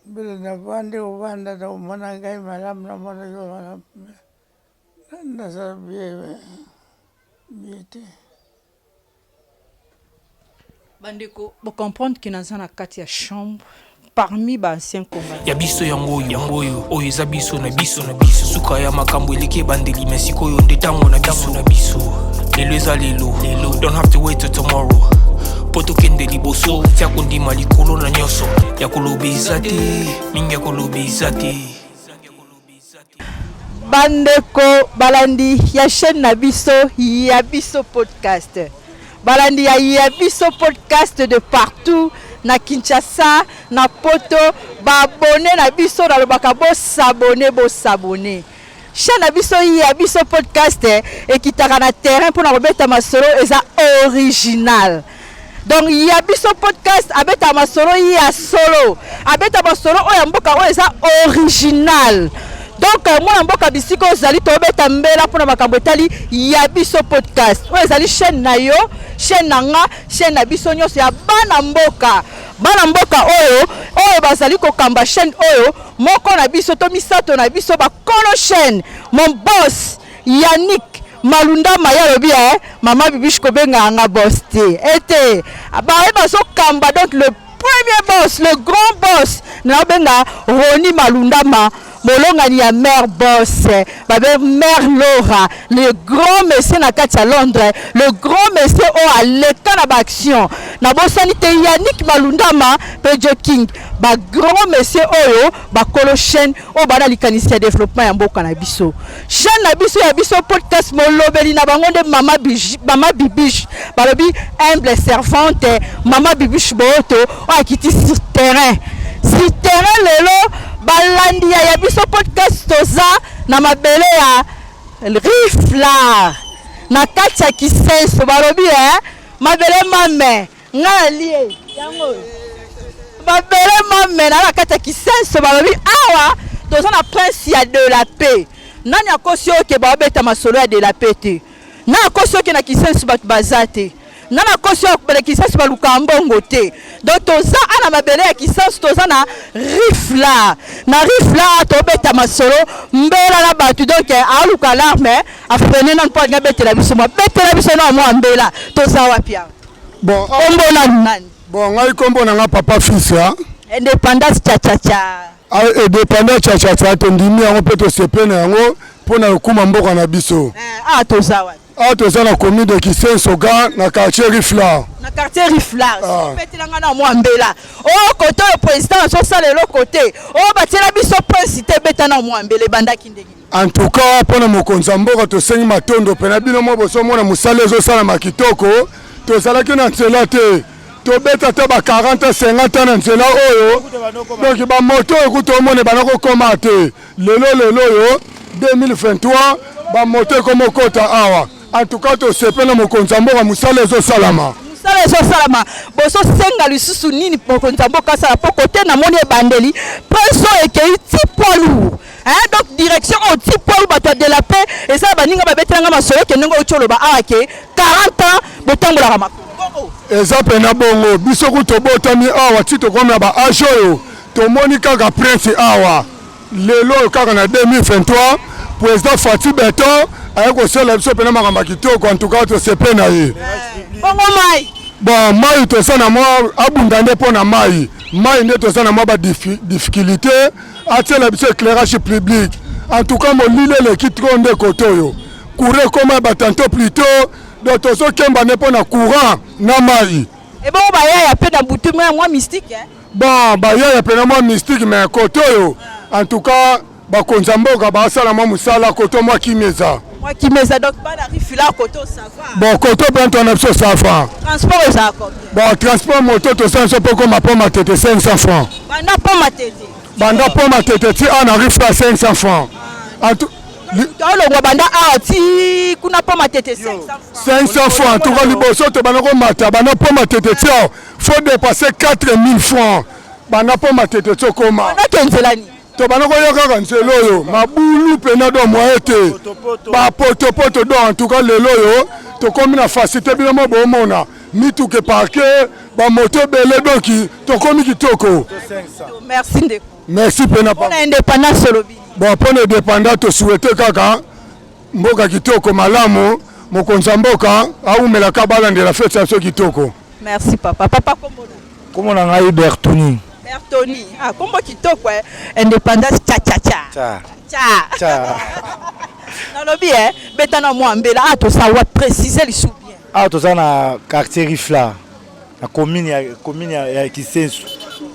Mbele navandi kovanda omona ngai malamu, namona yo malamu, naza bien bien te. Bandeko bo comprendre que naza na kati ya chambre parmi ba anciens combattants. Ya biso yango oyo, yango oyo, oyo eza biso na biso na biso. Suka ya makambo eleki ebandeli, mais sikoyo nde tango na biso na biso. Lelo eza lelo, lelo, don't have to wait till tomorrow. Po tokende liboso, tia kondima likolo na nyonso. Ya koloba eza te, mingi ya koloba eza te. Bandeko balandi ya chaîne na biso ya biso podcast, balandi ya ya biso podcast de partout na Kinshasa, na poto, baabone na biso, nalobaka bosabone, bosabone chaîne na biso ya biso podcast. Ekitaka na terrain mpona kobeta masolo eza original. Donc ya biso podcast abeta masolo ya solo, abeta masolo oyo ya mboka oyo eza original. Donc mwana mboka, bisika ozali, tobeta mbela mpona makambo etali ya biso podcast oyo ezali chaîne na yo, chaîne na nga, chaîne na biso nyonso ya bana mboka. Bana mboka oyo bazali kokamba chaîne oyo, moko na biso to misato na biso bakolo chaîne, mon boss Yannick Malundama, ye alobi eh, mama Bibiche, kobengaka nga boss te, ete baye bazokamba. Donc le premier boss, le grand boss, naobenga Roni Malundama, molongani ya mère boss, babe mère Laura, le grand monsieur na kati ya Londres, le grand monsieur oyo aleka na baaction. Nabosani te Yannick Malundama mpe Joe King, bagrand monsieur oyo bakolo chaîne oyo bana likanisi ya développement ya mboka na biso. Chaîne na biso ya biso podcast, molobeli na bango nde mama, mama Bibiche. Balobi humble servante mama Bibiche Booto oyo akiti sur terrain, sur terrain. Lelo balandi ya biso podcast, toza na mabele ya Riflar na kati ya Kisenso. Balobi eh, mabele mame nga nalie yango, mabele mame na kati ya Kisenso. Balobi awa toza na prince ya de la paix. Nani akosi oke baobeta masolo ya de la paix te? Na akosi oke na Kisenso bato baza te? Nani akosi oyo na Kisenso balukaka mbongo te? Donc toza ana mabele ya Kisenso, toza na Rifla. Na Rifla tobeta masolo mbela na bato. Donc aluka alarme, afreiner nanu mpo alingi abetela biso mwa, betela biso na mwa mbela. Toza wapi awa? Bon, kombo nanu nani? Bon, ngai kombo na nga Papa Fils ya Indépendance chachacha. Indépendance chachacha, tondimi yango mpe tosepe na yango mpo na lokuma mboka na biso. Ah, toza wapi? Awa toza na commune de Kisenso ga na quartier Riflar. Na quartier Riflar. Obetelanga na mwa mbela oyo kote oyo président azosala eloko te, oyo batiela biso prince te. Beta na mwa mbela, ebandaki ndenge? En tout cas, mpona mokonzi ya mboka, tosengi matondo mpena. Bino mo bozomona mosala ezosalama kitoko. Tozalaki na nzela te, tobeta ata ba 40 50 na nzela oyo. Donc bamoto oyo kuta omona ebanda kokoma te. Lelo, lelo oyo 2023, bamoto ekoma okota awa. En tout cas, tosepe na mokonzi ya mboka, mosala ezosalama. Mosala ezosalama. Bozosenga lisusu nini mokonzi ya mboka asala? Mpo kote namoni ebandeli, prince oyo ekei ti poids lourd, hein? Donc direction oyo ti poids lourd, bato ya de la paix eza na baninga babetelanga masolo ke ndenge outi oloba awa ke 40 ans botambolaka makolo. Eza mpena bongo. Biso ku tobotami awa ti tokomi na ba âge oyo, tomoni kaka prince awa. Lelo oyo kaka na 2023, président Fatshi Béton aye kosala biso mpena makambo ya kitoko. En tout cas, tosepe na ye. Bongo mai? Bon, mai toza na mwa, abunda nde mpo na mai. Mai nde toza na mwa badifficulté. Atiela biso éclairage public. En tout cas, molili eleki trop nde kote oyo. Courant ekoma batantôt plutôt, donc tozokemba nde mpo na courant na mai. Ebongo bayaya mpe na butu mwa mystique, eh? Bon, bayaya mpena mwa mystique, mais kote oyo, en tout cas, bakonzi ya mboka basala mwa mosala. Kote mwa kimia eza. Mwa kimia eza. Donc bana Rifila, kote ça va? Bon, kote mpe ntwana biso ça va. Transport ezala combien? Bon, transport moto tosala biso mpo koma mpo Matete, 500 francs. Banda mpo Matete? Banda mpo Matete ti awa na Rifla, 500 francs. Olongwa banda awa ti kuna mpo Matete, 500? 500 francs. En tout cas, liboso tobanda komata banda mpo Matete ti awa, faut dépasser 4000 francs, banda mpo Matete ti okoma. Bandaki nzela nini? Tobanda koya kaka nzela oyo mabulu mpena, do moye te, bapotopoto. Donc en tout cas, lelo oyo tokomi na facilité. Bino mo bomona mituka eparquer. Bamoto ebele, donc tokomi kitoko. Merci ndeko. Merci mpena. Mpona indépendance olobi? Bon, mpona indépendance, tosouhaite kaka mboka kitoko malamu, mokonzi ya mboka awumelaka, balandela feti ya biso kitoko. Merci papa. Papa, kombo na? Kombo na ngai Bertoni. Bertoni, ah, kombo kitoko eh. Indépendance cha cha cha. Cha. Cha. Cha. Nalobi eh, beta na mwa mbela ah, tosawa préciser lisu bien. Awa toza na quartier Rifla, na commune ya Kisensu.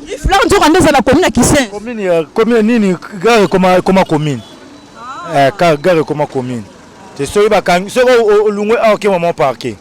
Rifla nzoka nde eza na commune ya Kisensu? Commune ya commune nini, gare ekoma commune. Eh, gare ekoma commune te. Soki bakangi, soki olungwe awa, okema mwa parquet.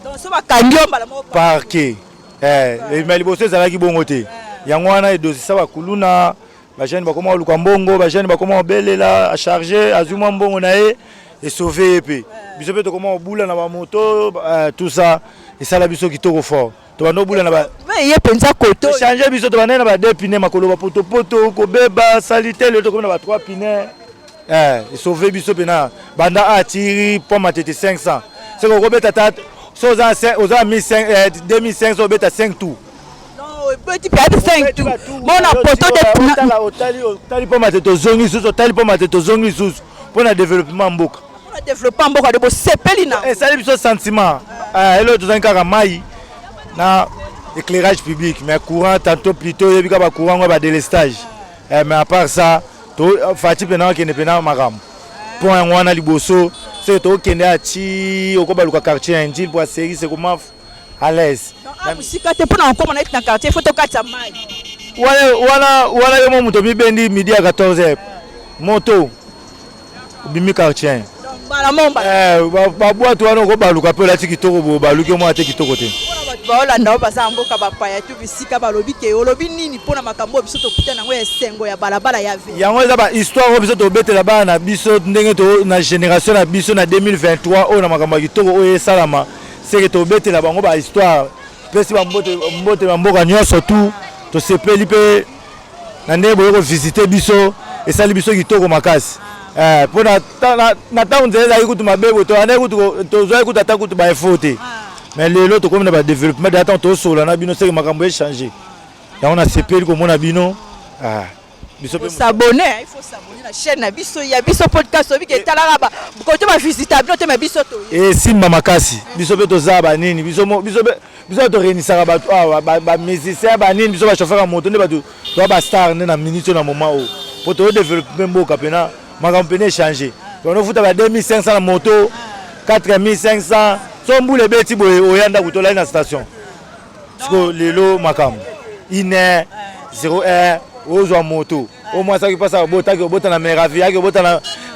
Donc so bakangi yo mbala moko? Parquet eh, mais liboso ezalaki bongo te. Yango wana edosisa bakuluna, bajeune bakoma koluka mbongo, bajeune bakoma kobelela, acharge, azwi mwa mbongo na ye, esauve ye. Mpe biso mpe tokoma kobula na bamoto, tout ça esala biso kitoko fort. Tobanda obula na ba me ye mpenza koto. Change biso, tobandaki na ba deux pneus, makolo bapotopoto, kobeba saleté. Lelo tokomi na ba trois pneus. Esauve biso mpena. Banda atiri po Matete 500, soki okobeta ta, so oza 2500, obeta 5 tour. Ebeti mpe ati 5 tour mona poto de Otali, otali mpo Matete, ozongi lisusu, otali mpo Matete, ozongi lisusu, mpo na développement mboka. Mpona développement mboka de bosepeli na. Esali biso sentiment. Eloko tozangi kaka mai na éclairage public, mais courant tantôt plutôt oyebi kaka bacourant ngo badélestage. Mais à part ça, Fatshi mpena akende mpena makambo mpo yango wana liboso. Soki tokende ati okobaluka quartier ya Njili po asérie sekoma à l'aise. Mosika te mpona kokóma neti na quartier, faut tokatisa mai. Wana wana yo mo moto mibendi midi ya 14 heures, moto obimi quartier. Mbala mo mbala. Babwatu wana okobaluka mpe olati kitoko boye, obaluki omwana te kitoko te. Mpona bato baolanda oyo baza na mboka bapaya tu bisika balobi ke olobi nini mpona makambo oyo biso tokuta nango ya esengo ya balabala ya ve? Yango eza bahistoire oyo biso tobetela bana na biso, ndenge to na génération na biso na 2023 oyo na makambo ya kitoko oyo esalama, seke tobetela bango bahistoire. Pesi bambote, mbote na mboka nyonso tu. Tosepeli mpe na ndenge boye kovisite biso, esali biso kitoko makasi. Mpo na ntango nzela ezalaki kutu mabe boye, toandaki kutu, tozwaki kutu ata kutu bainfo te. Mais lelo tokomi na badéveloppement de ntango tosola na bino, seke makambo echange. Yango nasepeli komona bino. Biso mpe s'abonner, il faut s'abonner na chaîne na biso ya Biso Podcast. Oyebi ke etalaka ba kote bavisita bino te, mais biso toye. Esimba makasi. Biso mpe toza banini, biso biso mpe biso torenisaka bato awa, bamusicien banini, biso bachauffeur ya moto nde bato toa bastar nde na minute oyo, na moment oyo, po tozodeveloppe mpe mboka mpena makambo mpena echange. Tonofuta ba 2500 na moto, 4500, so mbula ebeti boye, oya ndako, tolali na station. Siko lelo makambo 1 01, ozwa moto o mwasi aki mpasi obota, aki obota na Meravi, aki obota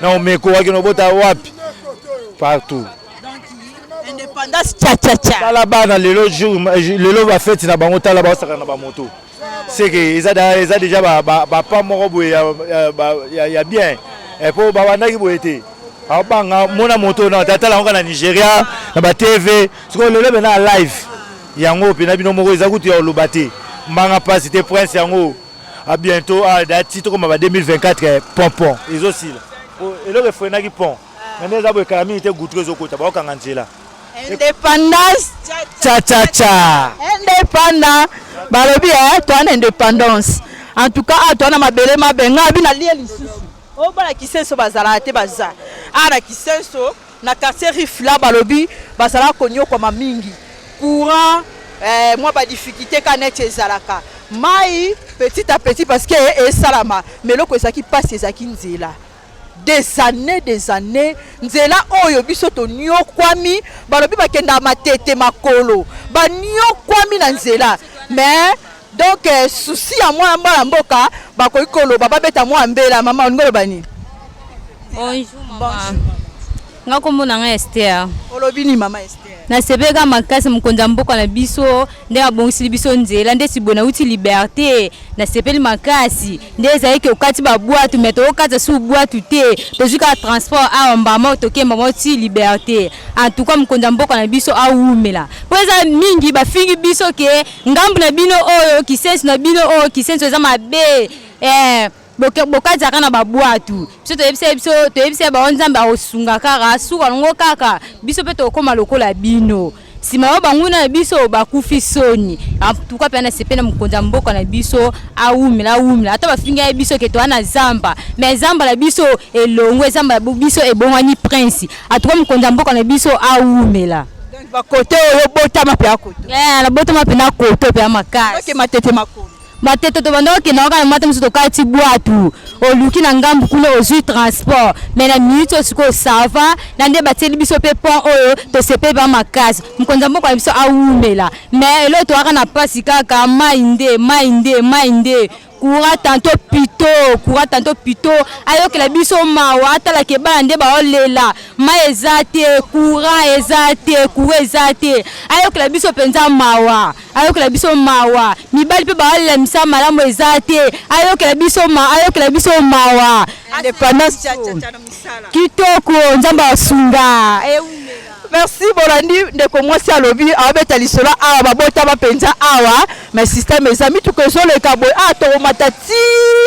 na Omeko, aki obota wapi, partout. Indépendance cha cha cha. Tala bana lelo, jour lelo bafeti na bango, tala baosaka na bamoto, seke eza déjà bapa moko boye ya bien, po babandaki boye te. Abanga mona moto na tala yango na Nigeria na batv. Sikoyo lelo mpena live yango mpena bino moko eza kutu ya koloba te, mbanga mpasi te. Prince yango a bientôt dati tokoma ba 2024, pont ezosila. Eloko efreinaki pont me nde eza boye, kala mingi te goudron ezokota, baokanga nzela. Indépendance. Cha cha cha. Indépendant balobi e toa na indépendance. En tout cas awa toa na mabele mabe, nga abi nalie lisusu oyo bana Kisenso bazalaka te. Baza awa na Kisenso na quartier Rifla, balobi bazalaka konyokwama mingi, courant mwa badifficulté ka neti ezalaka mai petit à petit parce que esalama. Mais eloko ezalaki mpasi ezalaki nzela. Des années, des années, nzela oyo biso tonyokwami, balobi bakendaka Matete makolo, banyokwami na nzela. Mais donc souci ya mwana mwana mboka, bakoki koloba, babeta mwa mbela. Mama, olingi oloba nini? Bonjour mama, nga kombo na nga Ester. Olobi nini, mama Ester? Nasepelaka makasi mokonzi ya mboka na biso nde abongisili biso nzela. Nde si boye nauti Liberté, nasepeli makasi nde ezalaki okati babwatu, mais tokokata su bwatu te, tozwi kaka transport awa mbama tokemba mao ti Liberté. En tout cas mokonzi ya mboka na biso awumela, mpo eza mingi bafingi biso ke ngambu na bino oyo Kisenso na bino oyo Kisenso eza mabe, bokatiaka na babwatu. Biso toyebisa, biso toyebisa bango, Nzambe akosunga kaka, asuka nango kaka, biso mpe tokóma lokola bino. Nsima oyo banguna na biso bakufi soni. En tout cas mpe nasepeli na mokonzi ya mboka na biso, awumela awumela. Ata bafinga ye biso ke toza na zamba, mais zamba na biso elongwe, zamba na biso ebongwani prince. En tout cas mokonzi ya mboka na biso awumela. Donc ba kote oyo botama pe akoto. Eh, na botama pe na koto pe makasi. Ok, matete makolo. Matete tobanda kokenda kaka na mata mosusu tokati bwatu oluki na ngambu kuna ozwi transport mais na minute oyo sikoyo sava na nde batieli biso mpe pont oyo tosepeli ba makasi. Mokonzi ya mboka na biso awumela, mais eloko toyaka na mpasi kaka mai nde mai nde mai nde courant tantôt pito courant tantôt pito. Ayokela biso mawa, atalaka bana nde baolela mai eza te, courant eza te, courant eza te. Ayokela biso mpenza mawa, ayokela biso mawa. Mibali mpe baolela misala malamu eza te, ayokela biso ma, ayokela biso mawa. Indépendance cha cha na misala kitoko, Nzambe asunga. Merci Bolandi. Ndeko mwasi alobi abeta lisolo awa babotama mpenza awa, mais système eza mituka ezoleka boye awa tokomata ti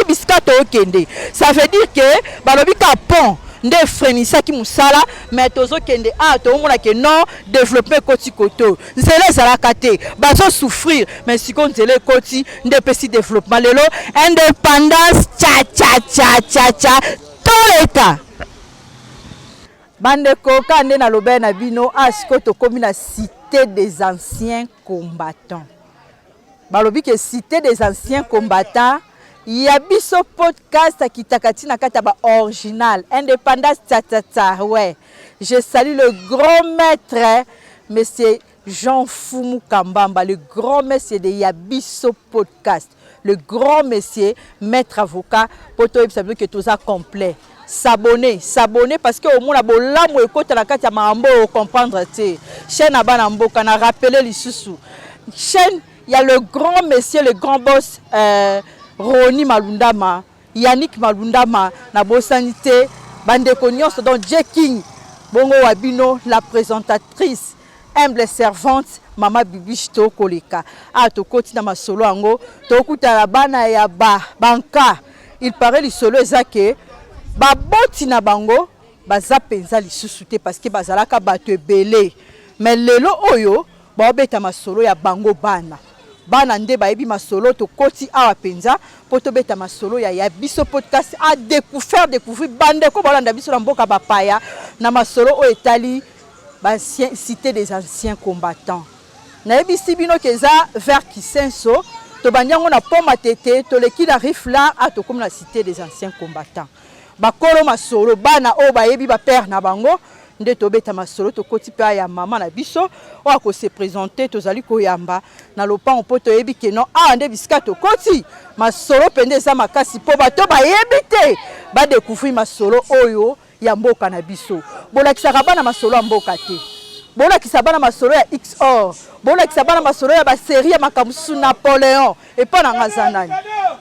bisika tookende. Ça veut dire que balobi ka pont nde efrenisaki mosala, mais tozokende awa toomona ke non, développement ekoti koto. Nzela ezalaka te, bazosouffrir, mais sikoyo nzela ekoti nde epesi développement. Lelo indépendance cha cha cha cha cha toleka. Bandeko, ka nde naloba na bino a sikoyo tokomi na cité des anciens combattants. Balobi ke cité des anciens combattants ya biso podcast akitaka ntina kati ya ba original indépendance tsa tsa tsa. Ouais, je salue le grand maître monsieur Jean Fumu Kambamba, le grand monsieur de Yabiso podcast, le grand monsieur maître avocat poto yebisa bino ke toza complet. S'abonner, s'abonner, parce que omona bolamu ekota na kati ya makambo oyo comprendre te. Chaîne ya bana mboka, na rappeler lisusu chaîne ya le grand monsieur, le grand boss Roni Malundama, Yannick Malundama, na bosani te bandeko nyonso. Donc J King bongo wa bino, la présentatrice humble servante mama Bibiche. Tokoleka a tokoti na masolo yango, tokutana bana ya ba banka. Il paraît lisolo eza ke baboti na bango baza mpenza lisusu te, parce que bazalaka bato ebele, mais lelo oyo baobeta masolo ya bango bana. Bana nde bayebi masolo. Tokoti awa mpenza mpo tobeta masolo ya biso podcast a faire découvrir bandeko balanda biso na mboka bapaya na masolo oyo etali cité des anciens combattants. Nayebisi bino ke eza vers Kisenso. Tobandi yango na pont Matete, toleki na Rifla, a tokomi na cité des anciens combattants. Bakolo masolo, bana oyo bayebi bapère na bango nde tobeta masolo. Tokoti mpe ya mama na biso oyo akose présenter. Tozali koyamba na lopango mpo toyebi ke non, awa nde bisika tokoti masolo mpenza eza makasi, mpo bato bayebi te badécouvrir masolo oyo ya mboka na biso. Bolakisaka bana masolo ya mboka te, bolakisa bana masolo ya xor, bolakisa bana masolo ya basérie ya makambo mosusu, Napoléon epa na nga aza nani,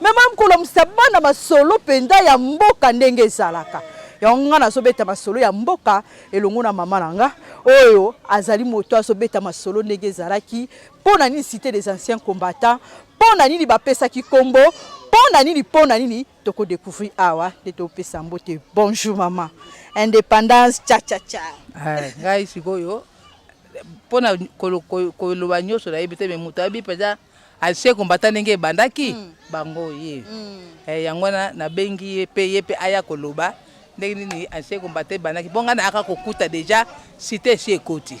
me makolomisa bana masolo mpenza ya mboka ndenge ezalaka. Yango nga nazobeta masolo ya mboka elongo na mama na nga oyo azali moto azobeta masolo ndenge ezalaki. Mpo na nini cité des anciens combattants? Mpo na nini bapesaki nkombo? Mpo na nini? Mpo na nini? Tokodécouvrir awa nde topesa mbote. Bonjour mama, indépendance cha cha cha. Ngai sikoyo mpona koloba nyonso nayebi te, me moto ayebi mpenza ancien combattant ndenge ebandaki bango ye. Yango wana nabengi ye mpe ye mpe aya koloba ndenge nini ancien combattant ebandaki, mpo ngai nayaka kokuta déjà cité esi ekoti.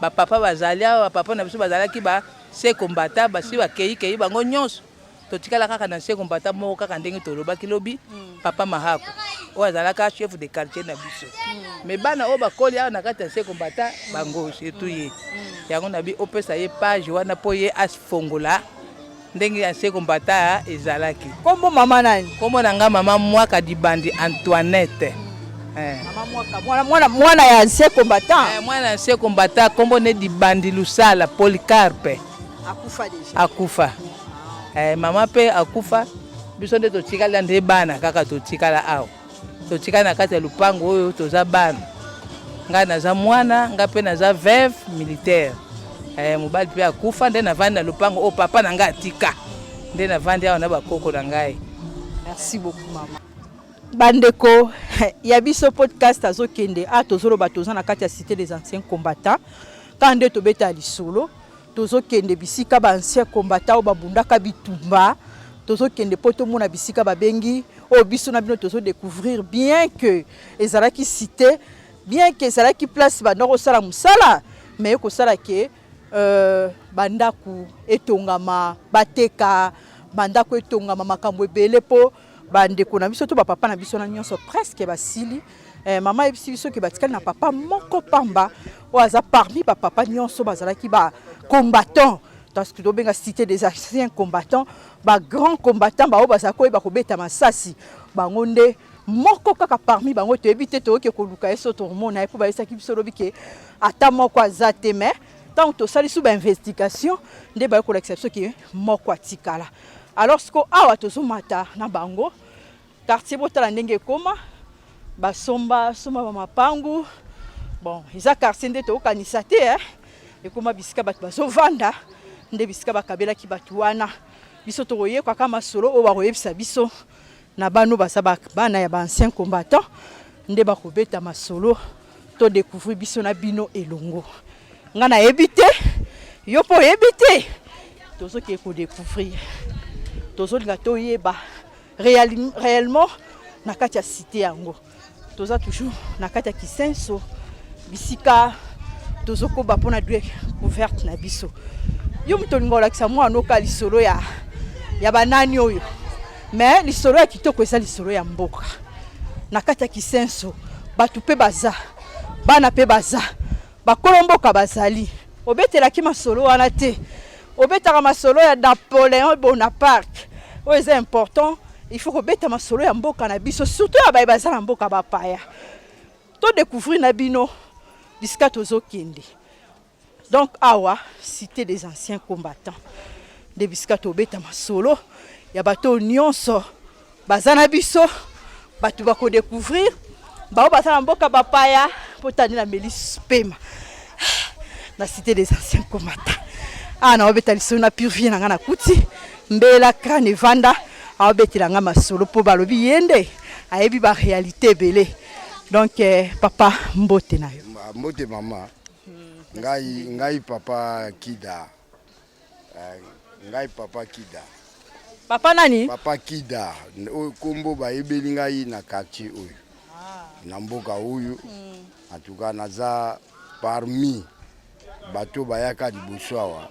Bapapa bazali awa, bapapa na biso bazalaki ba ancien combattant, basi bakei kei bango nyonso. Totikala kaka na ancien combattant moko kaka ndenge tolobaki lobi, papa Mahako oyo azalaka chef de quartier na biso. Mais bana oyo bakoli awa na kati ya ancien combattant bango, surtout ye, yango na bi opesa ye page wana mpo ye afongola ndenge ancien combattant ezalaki. Kombo mama nani? Kombo na nga mama Mwaka Dibandi Antoinette. Mama Mwaka, mwana, mwana, mwana ya ancien combattant. Mwana ancien combattant kombo ne Dibandi Lusala Polycarpe. Akufa déjà? Akufa. Mama mpe akufa, biso nde totikala nde bana kaka. Totikala awa, totikala na kati ya lupango oyo, toza bana. Ngai naza mwana, ngai mpe naza veuve militaire. Mobali mpe akufa, nde navandi na lupango oyo papa na ngai atika, nde navandi awa na bakoko na ngai. Merci beaucoup mama. Bandeko ya biso podcast azokende a tozoloba, toza na kati ya cité des anciens combattants. Kaka nde tobeta lisolo, tozokende bisika ba anciens combattants oyo babundaka bitumba, tozokende mpo tomona bisika babengi oyo biso na bino tozo découvrir bien que ezalaki cité, bien que ezalaki place banda kosala mosala, mais ekosala ke euh, bandako etongama, bateka bandako etongama, makambo ebele mpo bandeko na biso to bapapa na biso na nyonso presque basili. Eh, mama ayebisi biso ke batikali na papa moko pamba oyo aza parmi bapapa nyonso bazalaki ba combattant, parce que tobenga cité des anciens combattants, ba grands combattants baoyo bazala koyeba kobeta masasi. Bango nde moko kaka parmi bango toyebi te, toyoki koluka ye so tomona ye, mpo bayebisaki biso lobi ke ata moko aza te. Mais ntango tosali su bainvestigation nde baye kolakisa biso ke moko atikala. Alors siko awa tozomata na bango quartier, botala ndenge ekoma, basomba somba bamapangu. Bon, eza quartier nde tokokanisa te, eh? Ekoma bisika bato bazovanda, nde bisika bakabelaki bato wana. Biso tokoyekwaka masolo oyo bakoyebisa biso na bano baza bana ya baancien combattant, nde bakobeta masolo, to découvrir biso na bino elongo. Nga nayebi te, yo mpo oyebi te, tozokende kodécouvrir, tozolinga toyeba réellement na kati ya cité yango. Toza toujours na kati ya Kisenso, bisika tozokoba mpona découverte na biso. Yo moto olinga olakisa mwana oka lisolo ya banani oyo, mais lisolo ya kitoko eza lisolo ya mboka na kati ya Kisenso. Bato mpe baza, bana mpe baza, bakolo mboka bazali. Obetelaki masolo wana te, obetaka masolo ya Napoléon Bonaparte. Oyo eza important, il faut kobeta masolo ya mboka na biso, surtout ya baye baza na mboka bapaya. Todécouvrir na bino bisika tozokende. Donc awa, cité des anciens combattants, nde bisika tobeta masolo ya bato nyonso baza na biso. Bato bakodécouvrir, bao baza na mboka bapaya, mpo tandi na meli pema na cité des anciens combattants. Awa naobeta lisolo na pure vie na ngai, nakuti mbela crâne evanda, aobetela nga masolo mpo balobi ye nde ayebi baréalité ebele. Donc eh, papa, mbote na yo. Mbote mama. Ngai papa Kida. Ngai papa Kida. Papa nani? Papa Kida, oyo nkombo bayebeli ngai na quartier oyo, na mboka oyo. En tout cas naza parmi bato bayaka liboso awa.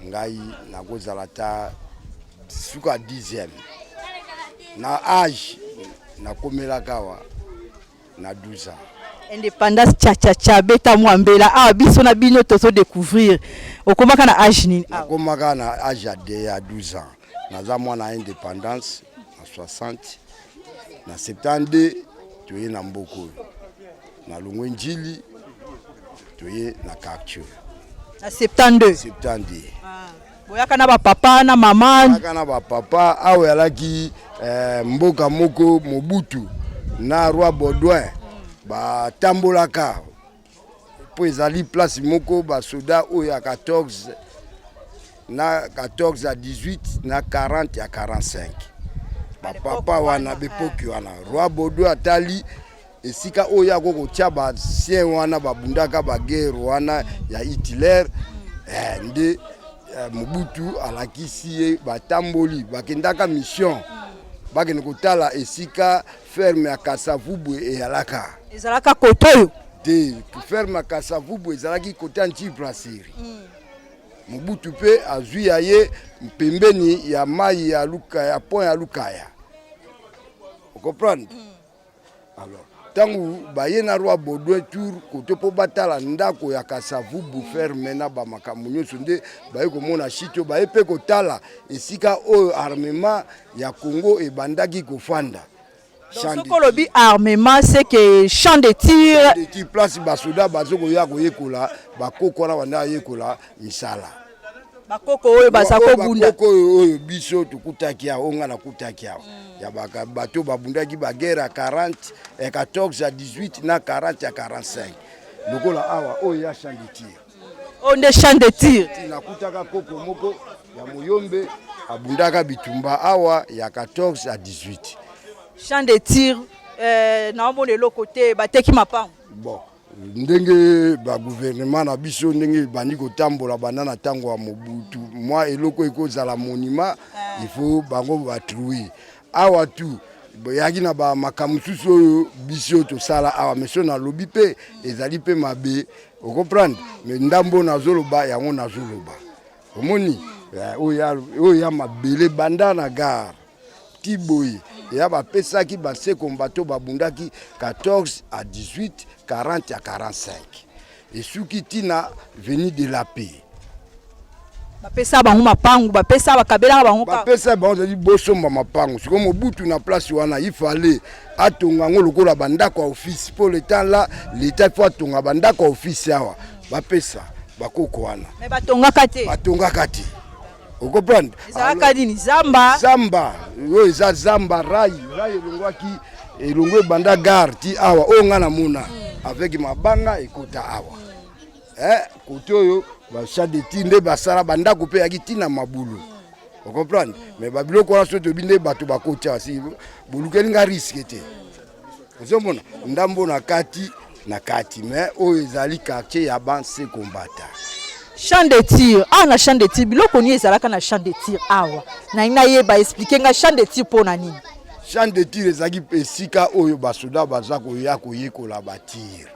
Ngai nakozala ta suka 10e na age, nakomelaka awa na 12 ans. Indépendance chachacha, beta mwa mbela awa biso na bino tozodécouvrir. Okomaka na age nini awa? Nakomaka na age ya 12 ans. Naza mwana ya indépendance na 60. Na 72 toye na mboka oyo, nalongwe Njili, toye na quartier oyo. Na 72? 72. Boyaka na bapapa na mama? Kaka na bapapa. Awa ezalaki mboka moko Mobutu na roi Baudouin batambolaka, mpo ezali place moko basoda oyo ya 14 na 14 ya 18 na 40 ya 45, bapapa wana bepoki wana. Roi Baudouin atali esika oyo ako kotia baancien wana babundaka baguerre wana ya Hitler. Nde Mobutu alakisi ye, batamboli, bakendaka mission, bakende kotala esika ferme ya Kasavubu eyalaka. Ezalaka kote oyo? Te, ferme ya Kasavubu ezalaki kote ya Nti Brasserie. Mobutu mpe azwi ya ye pembeni ya mai ya Lukaya, pont ya Lukaya, ocomprendre. Alors ntango baye na roi Baudouin tour kote mpo batala ndako ya Kasavubu, ferme na bamakambo nyonso, nde baye komona shit oyo, baye mpe kotala esika oyo armement ya Congo ebandaki kofanda. Soki olobi armement, c'est que champ de tir? De tir, place basoda bazokoya koyekola, bakoko wana banda yekola misala. Bakoko oyo baza kobunda? Bakoko oyo biso tokutaki awa, oyo nga nakutaki awa, ya bato babundaki baguerre ya 40, ya 14, ya 18 na 40, ya 45. Lokola awa oyo ya champ de tir. Oyo nde champ de tir? Nakutaka koko moko ya moyombe abundaka bitumba awa ya 14 ya 18. Champ de tir, naomona eloko te, bateki mapango. Bon. Ndenge ba gouvernement na biso ndenge ebandi kotambola banda na ntango ya Mobutu, mwa eloko ekozala monument, il faut bango batrouille awa tu boyaki na ba makambo mosusu oyo biso tosala awa, mais so nalobi mpe ezali mpe mabe, ocomprendre? Mais ndambo nazoloba yango nazoloba, omoni oyo ya mabele banda na gare ti boye eya bapesaki base combattant babundaki 14 à 18, 40 à 45, esuki ntina avenue de la Paix. Bapesa bango mapangu, bapesa, bakabelaka bango kaka. Bapesa bango, ezali bosomba mapangu. Sikoyo Mobutu na place wana, il fallait atonga yango lokola bandako ya office. Mpo le temps là, l'État faut atonga bandako ya office awa, bapesa bakoko wana. Mais batongaka te. Batongaka te, ocomprendre? Ezalaka nini, zamba? Zamba oyo eza zamba, rail rail elongwaki, elongo ebanda gare ti awa oyo ngai namona avec mabanga ekota awa. Kote oyo bachamp de tir nde basala bandako mpe eyaki ntina mabulu, ocomprendre? Mais babiloko wana so toyebi nde bato bakoti awa, si bolukeli nga risque te, ozomona ndambo na kati na kati. Mais oyo ezali quartier ya baanciens combattants. Champ de tir awa, na champ de tir, biloko nini ezalaka na champ de tir awa? Nalingi nayeba, explique nga champ de tir mpo na nini. Champ de tir ezalaki esika oyo basoda baza koya koyekola batir.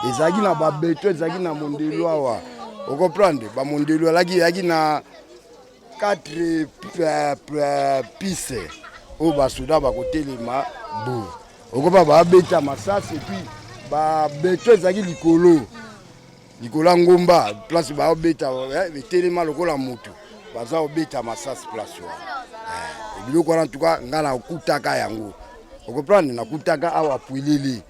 Ezalaki na babeto, ezalaki na mondelo awa, ocomprendre? Bamondelo alaki, eyaki na 4 piste oyo basoda bakotelema bo okopa babeta masasi. Et puis babeto ezalaki likolo likolo ya ngomba, place baobeta etelema lokola motu baza kobeta masasi place wana. Biloko wana ntuka ngai nakutaka yango, ocomprendre? Nakutaka awa pwilili,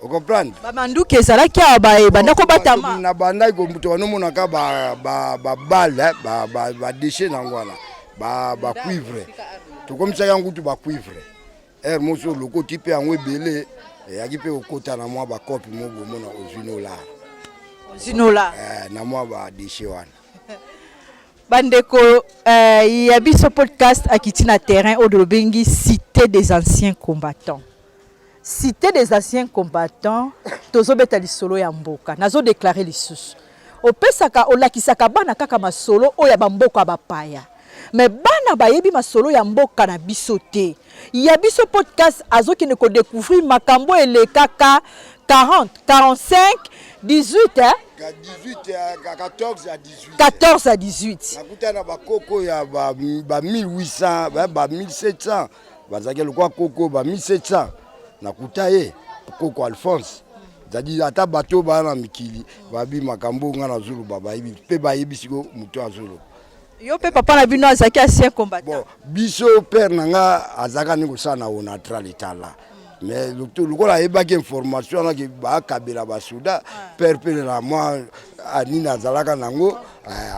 ocomprendre? Bamanduki ezalaki awa, ebanda kobatama. Na bandaki moto banomonaka babale, badéchets nango wana, bacuivre, tokomisaki yango kutu bacuivre. Ere moso olokoti mpe yango ebele, eyaki mpe kokota na mwa bakope mo bomona ozwi nolar. Ozwi nolar. Na mwa badéchets wana. Bandeko, ya biso podcast akiti na terrain oyo lobengi Cité des anciens combattants. Cité des anciens combattants, tozobeta lisolo ya mboka. Nazodéclarer lisusu, opesaka, olakisaka bana kaka masolo oyo ya bamboka ya bapaya, mais bana bayebi masolo ya mboka na biso te. Ya biso podcast azokende kodécouvrir makambo elekaka 40, 45, 18, eh? 18, 14 à 18. 14 à 18. Nakuta na bakoko ya ba 1800, ba 1700, bazalaki lokwa koko ba 1700. Nakuta ye koko Alphonse, c'est-à-dire ata bato baa na mikili babi makambo nga nazoloba, bayebi mpe, bayebi siko moto azoloba. Yo mpe papa na bino azalaki ancien combattant? Bon, biso père na nga azalaka ndenge kosala na Onatra letala, mais lokola ayebaki information wana ke bakabela basoda, père mpe na mwa nini azalaka nango,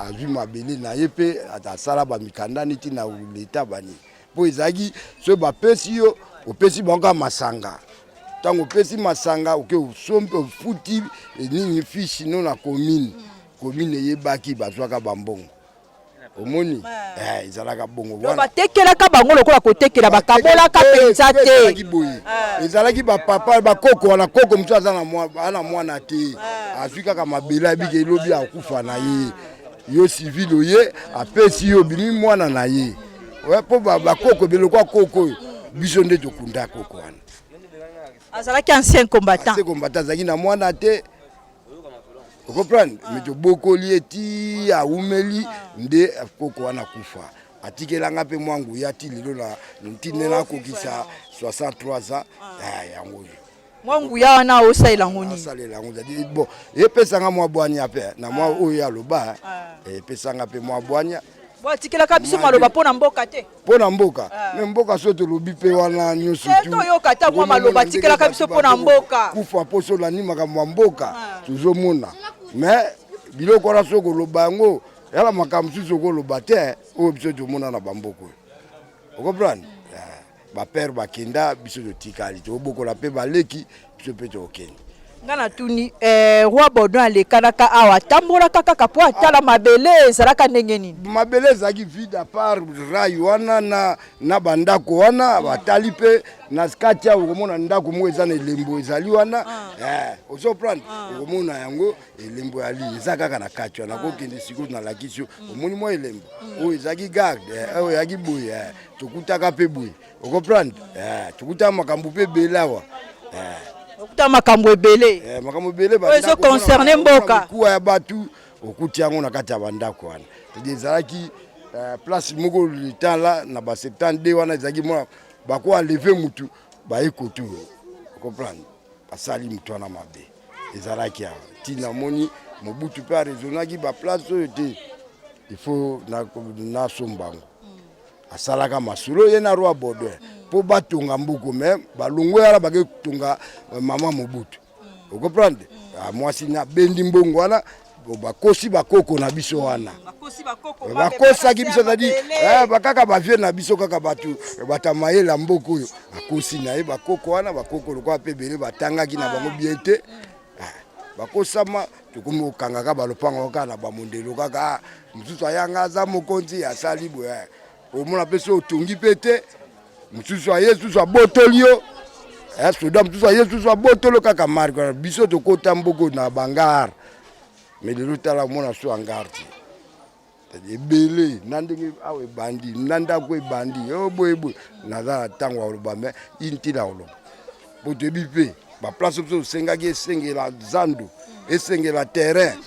azwi mabele na ye mpe asala bamikanda neti na leta banini, mpo ezalaki soki bapesi yo, opesi bango kaka masanga. Ntango opesi masanga, oke osombi, ofuti nini, fiche no na commune. Commune eyebaki, bazwaka bambongo, omoni, ezalaka bongo. Batekelaka bango lokola kotekela, bakabolaka mpenza te. Ezalaki boye, ezalaki bapapa bakoko wana, koko mosusu aza na mwana te, azwi kaka mabele, ayebiki elobi akufa na ye. Yo civil oye, apesi yo, obimi mwana na ye mpo bakoko ebele lokwa koko oyo biso nde tokunda koko wana. Azalaki ancien combattant. Ancien combattant, azalaki na mwana te, ocomprendre? Mais tobokoli ye ti awumeli nde koko wana akufa, atikelanga mpe mwa nguya ti lelo na ntina nakokisa 63 ans yango oyo. Mwa nguya wana osalela yango nini? Asalela yango, c'est-à-dire bon, epesanga mwa bwanya mpe na mwa oyo aloba, epesanga mpe mwa bwanya. Bo atikelaka biso maloba mpo na mboka te? Mpo na mboka, mais mboka so tolobi mpe wana nyonso. Toyoka ata mwa maloba atikelaka biso mpo na mboka. Kufa mpo so olandi makambo ya mboka tozomona, mais biloko wana so koloba yango yala makambo mosusu okoloba te oyo biso tomona na bamboka oyo, ocomprendre? Bapère bakenda, biso totikali, tobokola mpe baleki biso mpe tokokende. Nga natuni eh, roi Baudouin alekanaka awa atambolaka kaka mpo atala mabele ezalaka ndenge nini? Mabele ezalaki vide à part rail wana na, na bandako wana batali mpe na kati awa okomona ndako moko eza na elembo ezali wana ah. eh, ozo prendre ah. okomona yango elembo ya li eza kaka na kati wana kokende sikoyo nalakisi yo mm. omoni mwa elembo mm. oyo ezalaki garde eh, oyo ezalaki boye eh, tokutaka mpe boye okoprendre eh, tokutaka makambo mpe ebele awa okuta makambo ebele makambo ebele oyo ezo concerne mboka kuwa ya bato okuti yango na kati ya bandako wana cetadi ezalaki place moko le temps la na ba 72 wana ezalaki mwa bako enleve mutu baye kotu okomprendre basali mutu wana mabe ezalaki awa ntina moni Mobutu mpe araisonnaki baplace oyo te il faut nasomba yango asalaka masolo ye na roi Baudouin mpo batonga mbuku me balongwe wana bake kotonga euh, mama Mobutu okomprendre ah, mwasi na bendi mbongo wana bakosi bakoko na biso wana bakosaki biso cetadi eh, bakaka bavie na biso kaka bato bato ya mayele ya mboka oyo akosi na ye bakoko wana bakoko lokola mpe ebele batangaki na bango bien te ah, bakosama tokomi kokangaka balopango kaka na bamondelo kaka ah, mosusu ayanga aza mokonzi asali boye eh. omona mpe so otongi mpe te mosusu aye susu abotoli yo eh, soda mosusu aye susu abotoli yo kaka marke wana biso tokota mboko na bangare me lelo tala omona so angare te ebele na ndenge awa ebandi na ndako ebandi o oh, boye boye naza na ntango ya koloba me intina ya koloba mpo toyebi mpe baplace biso tosengaki esengela zando esengela terrain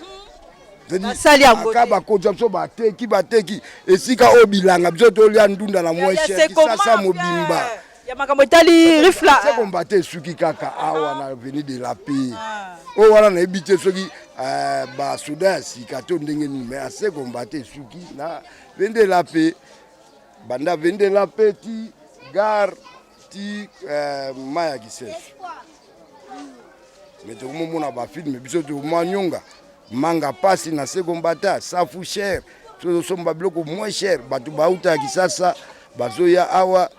basali yango aka bakonzi ya biso bateki bateki esika oyo bilanga biso tolia ndunda na moins cher kisasa mobimba ya makambo etali rifla se kombate esuki kaka awa na avenue de la paix ah. oyo wana nayebi te soki eh, basoda ya sika to ndenge nini mais ase kombate esuki na avenue de la paix banda avenue de la paix ti gare ti eh, mai ya kisesu me tokomomona bafilme biso tokomanyonga manga pasi na se kombata safu cher tozosomba biloko moins cher bato bauta ya kisasa bazoya awa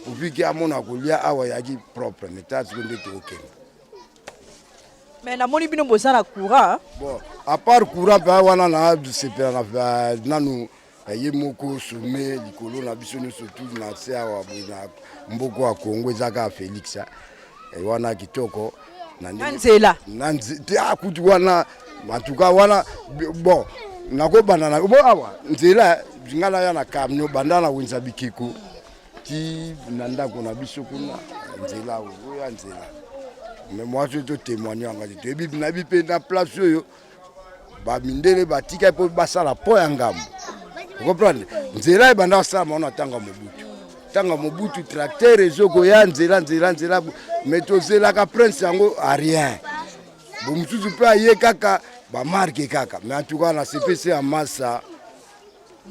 puviki amona kolia awa yaki propre me ta siko nde tokokende me namoni bino boza na courant bon à part courant mpe wana nasepela na nanu ye moko some likolo na biso nyonso tu na se awa boye na mboka ya Congo eza kaka Felix eh, wana kitoko na nzela na nzela ah, kutu wana en tout cas wana bon nakobanda na bo awa nzela nga naya na camion banda na wenza bikeko ti na ndako na biso kuna nzela oyo ya nzela mais moi soki totémoigne yanga te toyebi nayebi mpe na place oyo ba mindele batikaki mpo basala po ya ngambo okomprendre nzela ebanda kosalama wana ntango ya mobutu ntango ya mobutu tracteur ezokoya nzela nzela nzela me tozelaka prince yango a rien bo mosusu mpe aye kaka bamarke kaka mais en tout cas na cpc ya masa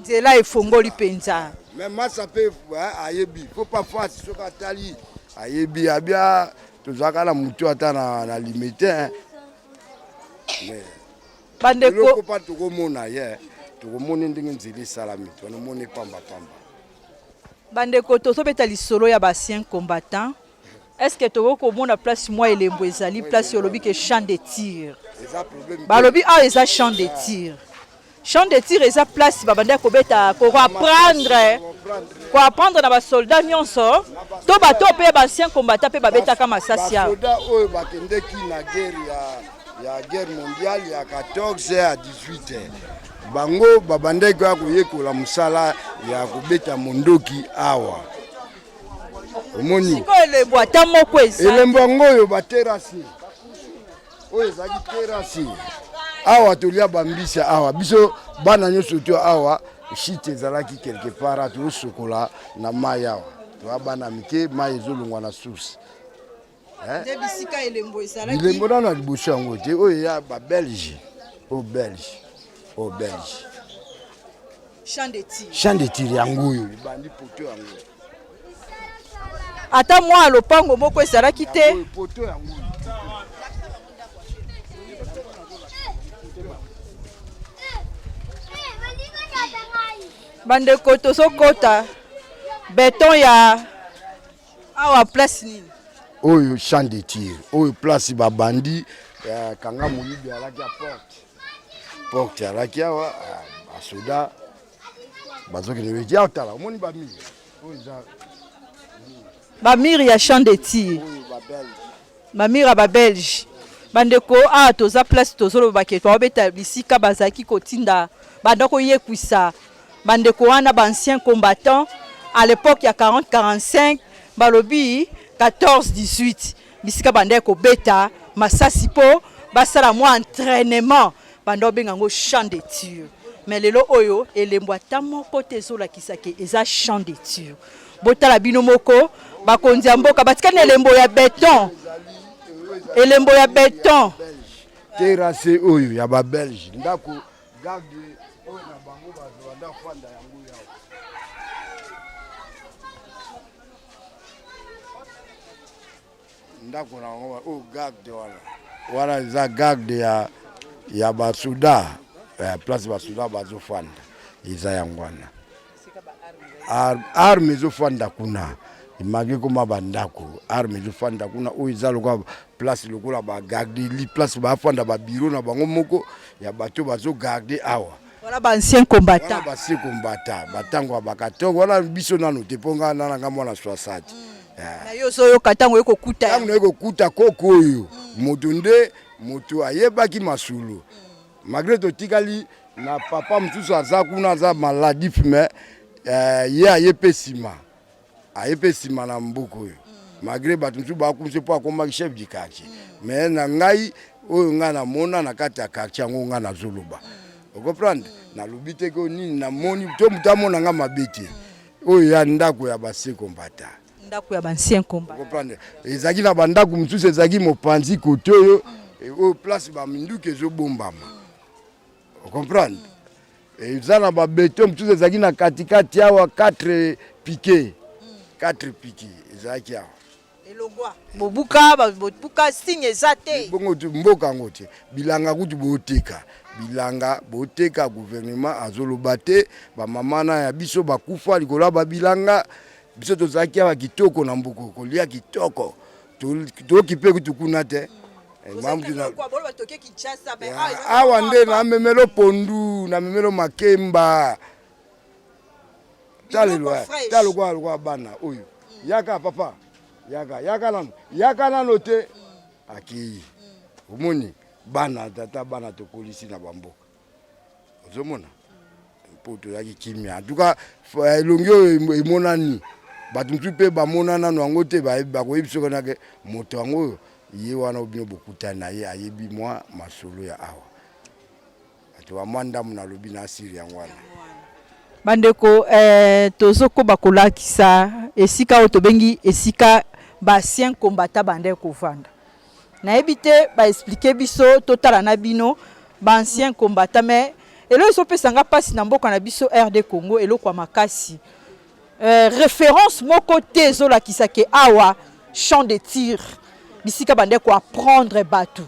nzela efongoli mpenza me masa mpe ayebi fo pa fasi soki atali ayebi abia tozalaka na motu ata na, na limite bandeko eloko pa tokomona ye tokomoni ndenge nzela esalami tonomoni pamba pamba bandeko tozobeta lisolo ya baancien combattant est ce que tokoki komona place mwa elembo ezali place olobi ke champ de tir balobi awa eza champ de tir Champ de tir eza place babandaki kobeta ko apprendre ko apprendre na ba soldats nyonso to bato mpe ba anciens combattants mpe babetaka masasi awa. Basoda oyo bakendeki na guerre ya ya guerre mondiale ya 14 à 18 bango babandaki koya koyekola mosala ya kobeta mondoki awa omoni sikoyo elembo ata moko eza elembo yango oyo baterase oyo ezalaki terase awa tolia bambisi awa biso bana nyonso to awa shite ezalaki quelque part tozosokola na mai awa toa bana mike mai ezolongwa na source bilembo nano ya liboso yango te oyo ya babelge oyo belge oyo belge champ de tir yango oyo ebandi poto yango ata mwa lopango moko ezalaki te bandeko tozokota beton ya awa place nini? Oyo champ de tir, oyo place ba bandi eh, kanga moyibi alaki ya porte porte alaki awa eh, basoda bazokende weki awa. Tala, omoni bamire oyo eza bamire ya champ de tir, bamire ya babelge. Bandeko, awa toza place tozoloba ke toabeta bisika bazalaki kotinda, banda koyekwisa bandeko wana baancien combattant à l'époque ya 40 45, balobi 14 18, bisika bandaki kobeta masasi mpo basala mwa entraînement, banda obenga yango champ de tir. Mais lelo oyo elembo ata moko te ezolakisa ke eza champ de tir. Botala bino moko, bakonzi ya mboka batikali na elembo ya beton, elembo ya beton. Terrasse oyo ya babelge, ndako garde oyo na bango bazobanda kofanda yango yawa. Ndako na bango oyo garde wana, wana eza garde ya basoda, place basoda bazofanda eza yango wana. Arme ezofanda kuna, emaki koma bandako, arme ezofanda kuna. Oyo eza lokola place, lokola bagarde, place bafanda, babiro na bango moko ya bato bazogarde awa. Wana baancien combattant. Baancien combattant, batango ya bakatongo wana. Biso nano te, mpo nga nana nga mwana 60. Na yo ozoyoka ntango oye kokuta. Ntango naye kokuta koko oyo, moto nde moto ayebaki masolo, malgré totikali na papa mosusu aza kuna, aza maladif, mais ye aye mpe nsima, aye mpe nsima na mboka oyo, malgré bato mosusu bakumisi mpo akomaki chef du quartier. Mais na ngai oyo ngai namona na kati ya quartier yango, ngai nazoloba, ocomprendre, nalobi te ko nini namoni to moto amona nga mabe te. Oyo ya ndako ya baancien combattant. Ndako ya baancien combattant. Comprendre, ezalaki na bandako mosusu, ezalaki mopanzi kote oyo, oyo place baminduki ezobombama, ocomprendre. Eza na babeton mosusu ezalaki na katikati awa, 4 piquet, 4 piquet ezalaki awa. Elongwa, bobuka, bobuka, signe eza te. Bongo mboka yango te, bilanga kutu boteka, bilanga boteka, gouvernement azoloba te. Bamama na ya biso bakufa likolo ya babilanga. Biso tozalaki awa kitoko na mbuku, kolia kitoko, toki mpe kutu kuna te. Awa nde namemelo pondu, namemelo makemba. Talelo, tala lokola lokola bana oyo. Yaka papa, yaka, yaka nano, yaka nano te. Akei, omoni bana, tata, bana tokolisi na bamboka, ozomona mpo tozalaki kimia. En tout cas elongi oyo emonani, bato mosusu mpe bamona nano yango te, bakoyebi soki nake moto yango oyo ye wana bino bokutani na ye, ayebi mwa masolo ya awa. Bato ba mwa ndambo nalobi na asiri yango wana. Bandeko, tozokoba kolakisa esika oyo tobengi esika baancien combattant bandeki kovanda. Nayebi te, baexpliquer biso, totala na bino baancien combattant. Mais eloko ezopesa nga mpasi na mboka na biso RD Congo, eloko ya makasi, référence moko te ezolakisa ke awa champ de tir, bisika bandeki koapprendre bato.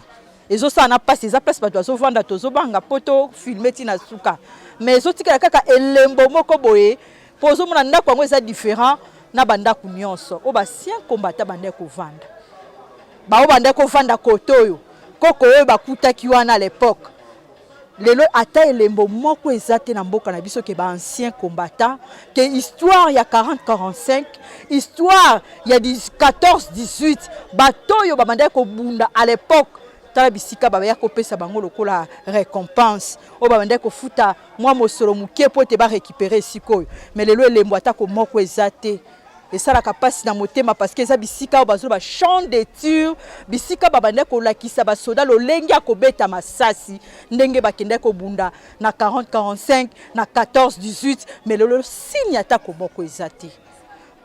Ezosala na mpasi, eza place bato bazovanda, tozobanga mpo tofilmer ntina suka, mais ezotikala kaka elembo moko boye, mpo ozomona ndako yango eza différent na bandako nyonso oyo baancien combattant bandeki kovanda. Bao bandeki kovanda kote oyo, koko oyo bakutaki wana à l'époque, lelo ata elembo moko eza te na mboka na biso ke baancien combattant, ke histoire ya 40 45, histoire ya 14 18, bato oyo babandaki kobunda à l'époque. Tala bisika babaya kopesa bango lokola récompense, oyo babandaki kofuta mwa mosolo moke mpo ete barécupérer esika oyo. Mais lelo elembo atako moko eza te. Esalaka mpasi na motema, parce que eza bisika oyo bazoloba champ de tir, bisika babandaki kolakisa basoda lolenge ya kobeta masasi, ndenge bakendaki kobunda na 40 45, na 14 18. Mais lelo signe atako moko eza te.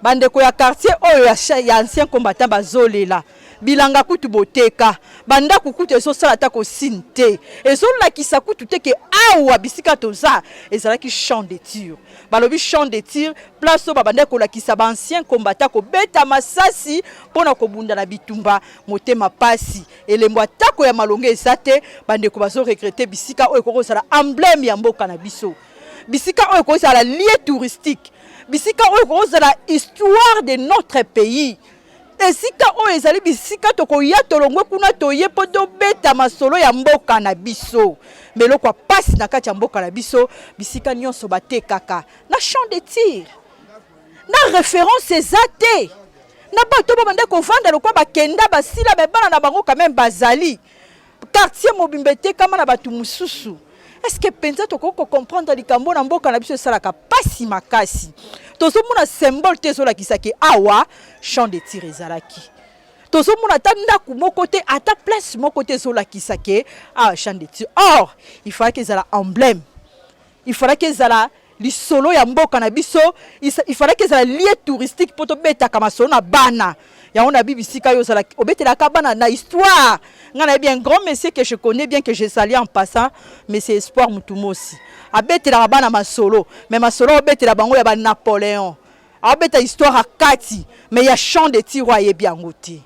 Bandeko ya quartier oyo ya ancien combattant bazolela. Bilanga kutu boteka, bandako kutu ezosala ata kosigne te, ezolakisa kutu te ke awa bisika toza ezalaki champ de tir. Balobi champ de tir, place oyo babandaki kolakisa baancien combattant kobeta masasi mpona kobunda na bitumba. Motema pasi, elembo atako ya malonga eza te. Bandeko bazoregretter bisika oyo ekoki kozala emblème ya mboka na biso, bisika oyo ekozala lieu touristique, bisika oyo ekozala histoire de notre pays. Esika oyo ezali bisika tokoya tolongwe kuna toye mpo tobeta masolo ya mboka na biso. Mais eloko ya pasi na kati ya mboka na biso, bisika nyonso batekaka na champ de tir na reference eza te na bato babanda kovanda lokola bakenda basila me bana na bango quand même bazali quartier mobimba etekama na bato mosusu. Est-ce que mpenza tokoki kocomprendre likambo na mboka na biso? Esalaka mpasi makasi. Tozomona symbole te ezolakisa ke awa champ de tir ezalaki. Tozomona ata ndako moko te, ata place moko te ezolakisa ke awa champ de tir. Or il fallaki ezala emblème, il fallaki ezala lisolo ya mboka na biso, il fallaki ezala lieu touristique mpo tobetaka masolo na bana yango. Na bisika yo ozala obetelaka bana na histoire. Ngai nayebi un grand monsieur que je connais bien, que je salue en passant, monsieur Espoir Mutumosi. Abetelaka bana masolo, mais masolo obetela bango ya banapoléon, aobeta histoire akati, mais ya champ de tir oyo ayebi yango te.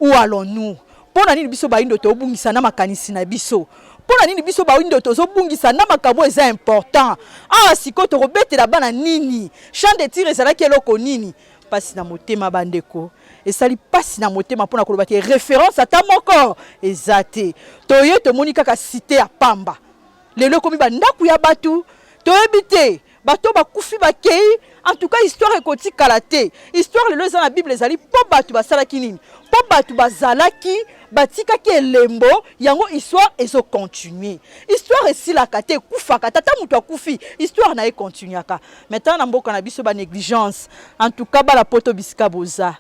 Où allons-nous? Mpo na nini biso bayindo tobungisa na makanisi na biso? Mpo na nini biso bayindo tozobungisa na makambo eza important? Awa sikoyo tokobetela bana nini? Champ de tir ezalaki eloko nini? Mpasi na motema, bandeko, esali mpasi na motema mpona koloba te référence ata moko eza te. Toye tomoni kaka cité ya pamba, lelo ekomi bandako ya bato, toyebi te bato bakufi bakei. En tout cas histoire ekotikala te. Histoire lelo eza na Bible, ezali mpo bato basalaki nini, mpo bato bazalaki batikaki elembo yango. Histoire ezocontinue, histoire esilaka te, ekufaka. Tata moto akufi, histoire na ye continuaka. Mais tala na mboka na biso banégligence. En tout cas bana Poto bisika boza,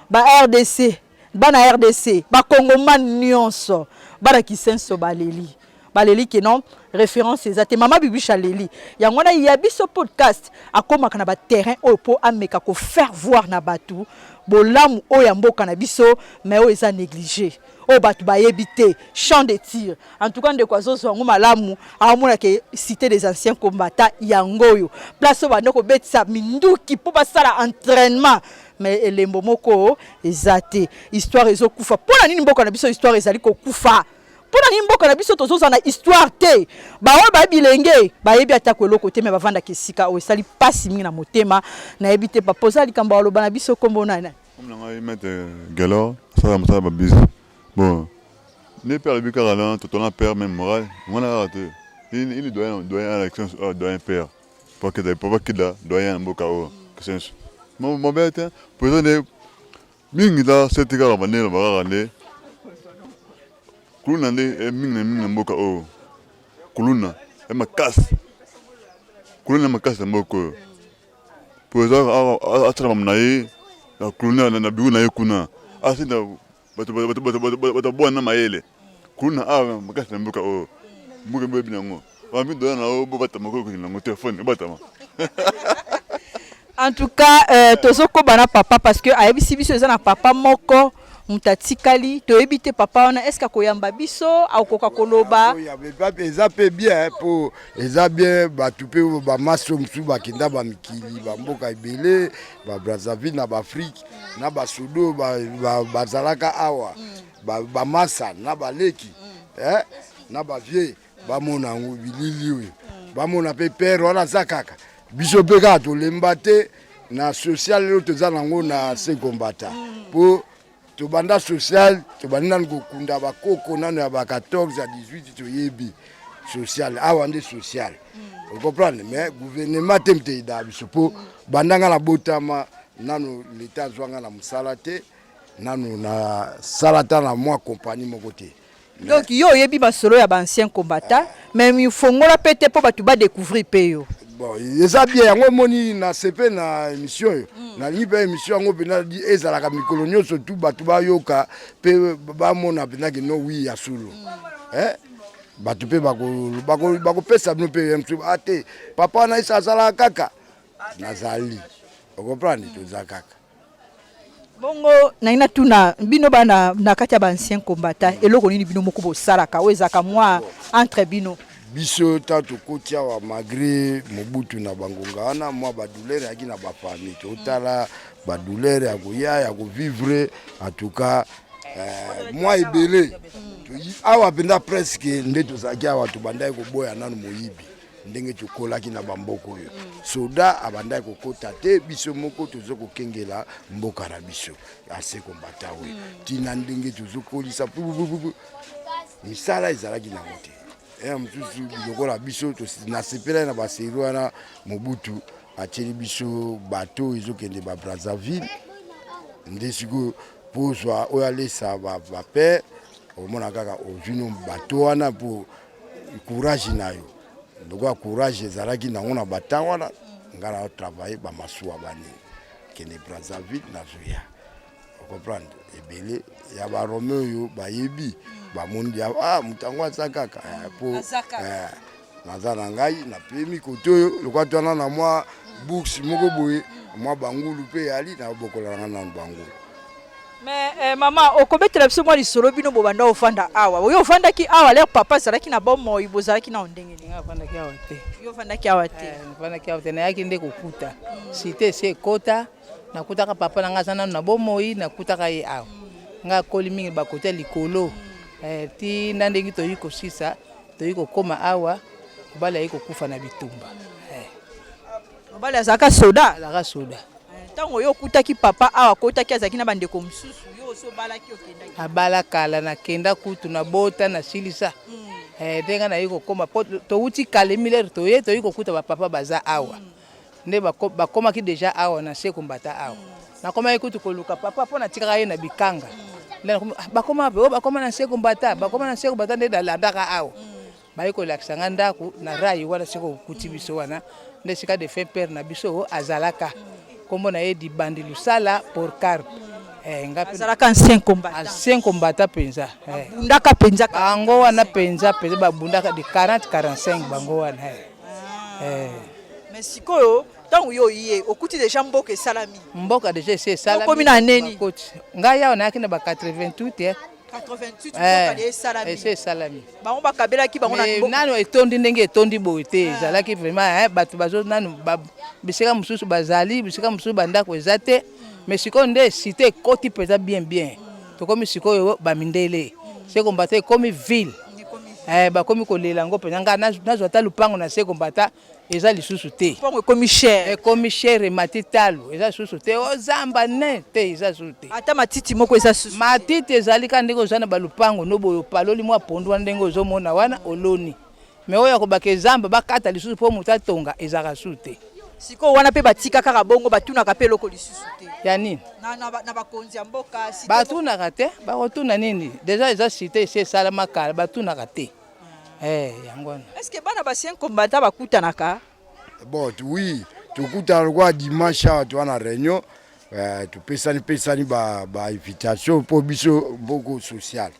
ba RDC, bana RDC, bakongomani nyonso, bana Kisenso baleli, baleli ke non, référence eza te. Mama Bibisha aleli yango wana. Ya Biso Podcast akomaka na baterrain oyo mpo ameka kofaire voir na bato bolamu oyo ya mboka na biso, mais oyo eza négligé, oyo bato bayebi te, champ de tir. En tout cas ndeko azozwa yango malamu, aomona ke cité des anciens combattants yango oyo, place oyo banda kobetisa minduki mpo basala entraînement, mais elembo moko eza te. Histoire ezokufa. Mpo na nini mboka na biso histoire ezali kokufa? Mpo na nini mboka na biso tozozala na histoire te? Baoyo bayebi bilenge bayebi atako eloko te, me bavandaka esika oyo. Esali mpasi mingi na motema. Nayebi te, papa, oza likambo ya koloba na biso? Nkombo nani? Kombo na ngai maître Galor, asala mosala babisi. Bon, nde mpe alobi kaka na totona père même moral wana kaka te. Ili doyen, doyen à l'action, doyen père papa Kida, doyen ya mboka oyo Kisenso. Mabe te, président nde mingi ta sete kaka bande loba kaka nde kuluna nde mingi na mingi na mboka oyo. Kuluna ya makasi, kuluna ya makasi na mboka oyo. Po eza asala mamu na ye na kuluna na bureau na ye kuna, asinda bato bato bwana na mayele. Kuluna awa makasi na mboka oyo, mboka boyebi nango bambi doya na oyo bobatama kokokende nango telefone obatama. En tout cas tozokoba na papa parce que ayebisi biso eza na papa moko moto atikali. Toyebi te papa wana est ce que akoyamba biso, akokoka koloba. Eza mpe bien, mpo eza bien bato mpe bamaso mosusu bakenda bamikili, bamboka ebele, babrazzaville na baafrike na basodo bazalaka awa, bamasa na baleki na bavie bamona yango bilili oyo, bamona mpe pere wana aza kaka. Biso mpe kaka tolemba te na social oyo toza nango na se kombata, mpo tobanda social, tobandi nanu kokunda bakoko nano ya ba 14 ya 18. Toyebi social awa nde social, ocomprendre? Mais gouvernement te moto eyedaka biso, mpo banda nga na botama nano leta azwanga na mosala te, nano nasala ta na mwa compagnie moko te. Donc yo oyebi masolo ya baancien combattant, mais mifongola mpe te mpo bato badécouvrir mpe yo. Bon, eza bien. Yango omoni na sepe na émission oyo, nalingi mpe émission yango mpena ezalaka mikolo nyonso tu, bato bayoka mpe bamona mpenza ke no wi ya solo. Bato mpe bakopesa bino mpe mosusu ate papa wana esa azalaka kaka, nazali ocomprendre, toza kaka. Bongo nayi natuna bino bana na kati ya baancien combattant, eloko nini bino moko bosalaka oyo ezalaka mwa entre bino? Biso ta tokoti awa malgré Mobutu na bangonga wana, mwa badouleur eyaki na bafamille. Totala badouleur ya koya ya kovivre, en tout cas mwa ebele. Awa mpenza presque nde tozalaki awa, tobandaki koboya nanu moyibi. Ndenge tokolaki na bamboka oyo, soda abandaki kokota te. Biso moko tozo kokengela mboka na biso, ancien combattant oyo ntina ndenge tozokolisa pupupupu. Misala ezalaki nango te. Ya mosusu lokola biso nasepelaki na basérie wana. Mobutu atieli biso bato ezokende ba Brazzaville. Nde sikoyo mpo ozwa oyo alesa bapere, omona kaka ozwi no bato wana mpo courage na yo. Lokola courage ezalaki nango na batemps wana, ngai na travaille bamasuwa banini kende Brazzaville, nazoya. Ocomprendre, ebele ya barome oyo bayebi, bamoni: "Ah, moto yango aza kaka po naza na ngai." Napemi kote oyo lokola twana na mwa bourse moko boye, mwa bangulu mpe yali nabokola nanga nanu bangulu. Mais mama, okobetela biso mwa lisolo. Bino bobanda ofanda awa, oyo ofandaki awa l'heure papa azalaki na bomoi, bozalaki nao ndenge nini? Afandaki awa te. Yo ofandaki awa te? Nafandaki awa te. Nayaki nde kokuta cité esi ekota. Nakutaka papa na ngai aza nanu na bomoi, nakutaka ye awa. Ngai akoli mingi bakote ya likolo ti na ndenge toyi kosisa, toyi kokóma awa. Mobali ayi kokufa na bitumba. Mobali azalaka soda? Azalaka soda. Ntango oyo okutaki papa awa, akotaki, azalaki na bandeko mosusu? Yo osi obalaki, okendaki? Abala kala, nakenda kutu nabota, nasilisa. Ndenge nayi kokóma po towuti Kalemi, l'heure toye, toyi kokuta bapapa baza awa. Nde bakomaki déjà awa na se kombata awa. Nakomaki kutu koluka papa mpo natikaka ye na bikanga. Bakoma mpe oyo bakoma na se kombata, bakoma na se kombata. Nde nalandaka awa, baye kolakisa nga ndako na rai wana. Siko okuti biso wana nde esika défunt père na biso azalaka. Nkombo na ye Dibandi Lusala Porcarpe. Azalaka ancien combattant? Ancien combattant mpenza. Babundaka mpenza? Bango wana mpenza mpenza, babundaka de 40 45, bango wana. Mais sikoyo, ntango yo oye, okuti déjà mboka esalami? Mboka déjà esi esalami. Okomi na neni? Ngai awa nayaki na ba 88. 88, mboka de esalami? Esi esalami. Bango bakabelaki bango na nano etondi ndenge etondi boye te. Ezalaki vraiment bato bazo nanu bisika mosusu bazali, bisika mosusu bandako eza te. Mais sikoyo nde cité ekoti mpenza bien bien. Tokomi sikoyo bamindele, se kombata ekomi ville. Bakomi kolela yango mpenza. Ngai nazwa ata lupango na se kombata, eza lisusu te. Lupango ekomi cher? Ekomi cher, emati talo, eza lisusu te. Ozamba ne te, eza lisusu te. Ata matiti moko eza susu? Matiti ezali kaka ndenge oza na balupango no boye, opaloli mwa pondu wana ndenge ozomona wana, oloni. Mais oyo akobaka ezamba, bakata lisusu mpo moto atonga, ezalaka susu te. Sikoyo wana mpe batika kaka bongo, batunaka mpe eloko lisusu te? Ya nini? Na bakonzi ya mboka. Batunaka te. Bakotuna nini? Déjà eza cité esi esalama kala, batunaka te. Yango wana. Est ce que bana baancien combattant bakutanaka? Bon, oui, tokutana lokola dimanche awa, toza na réunion, topesani pesani bainvitation mpo biso mboko social.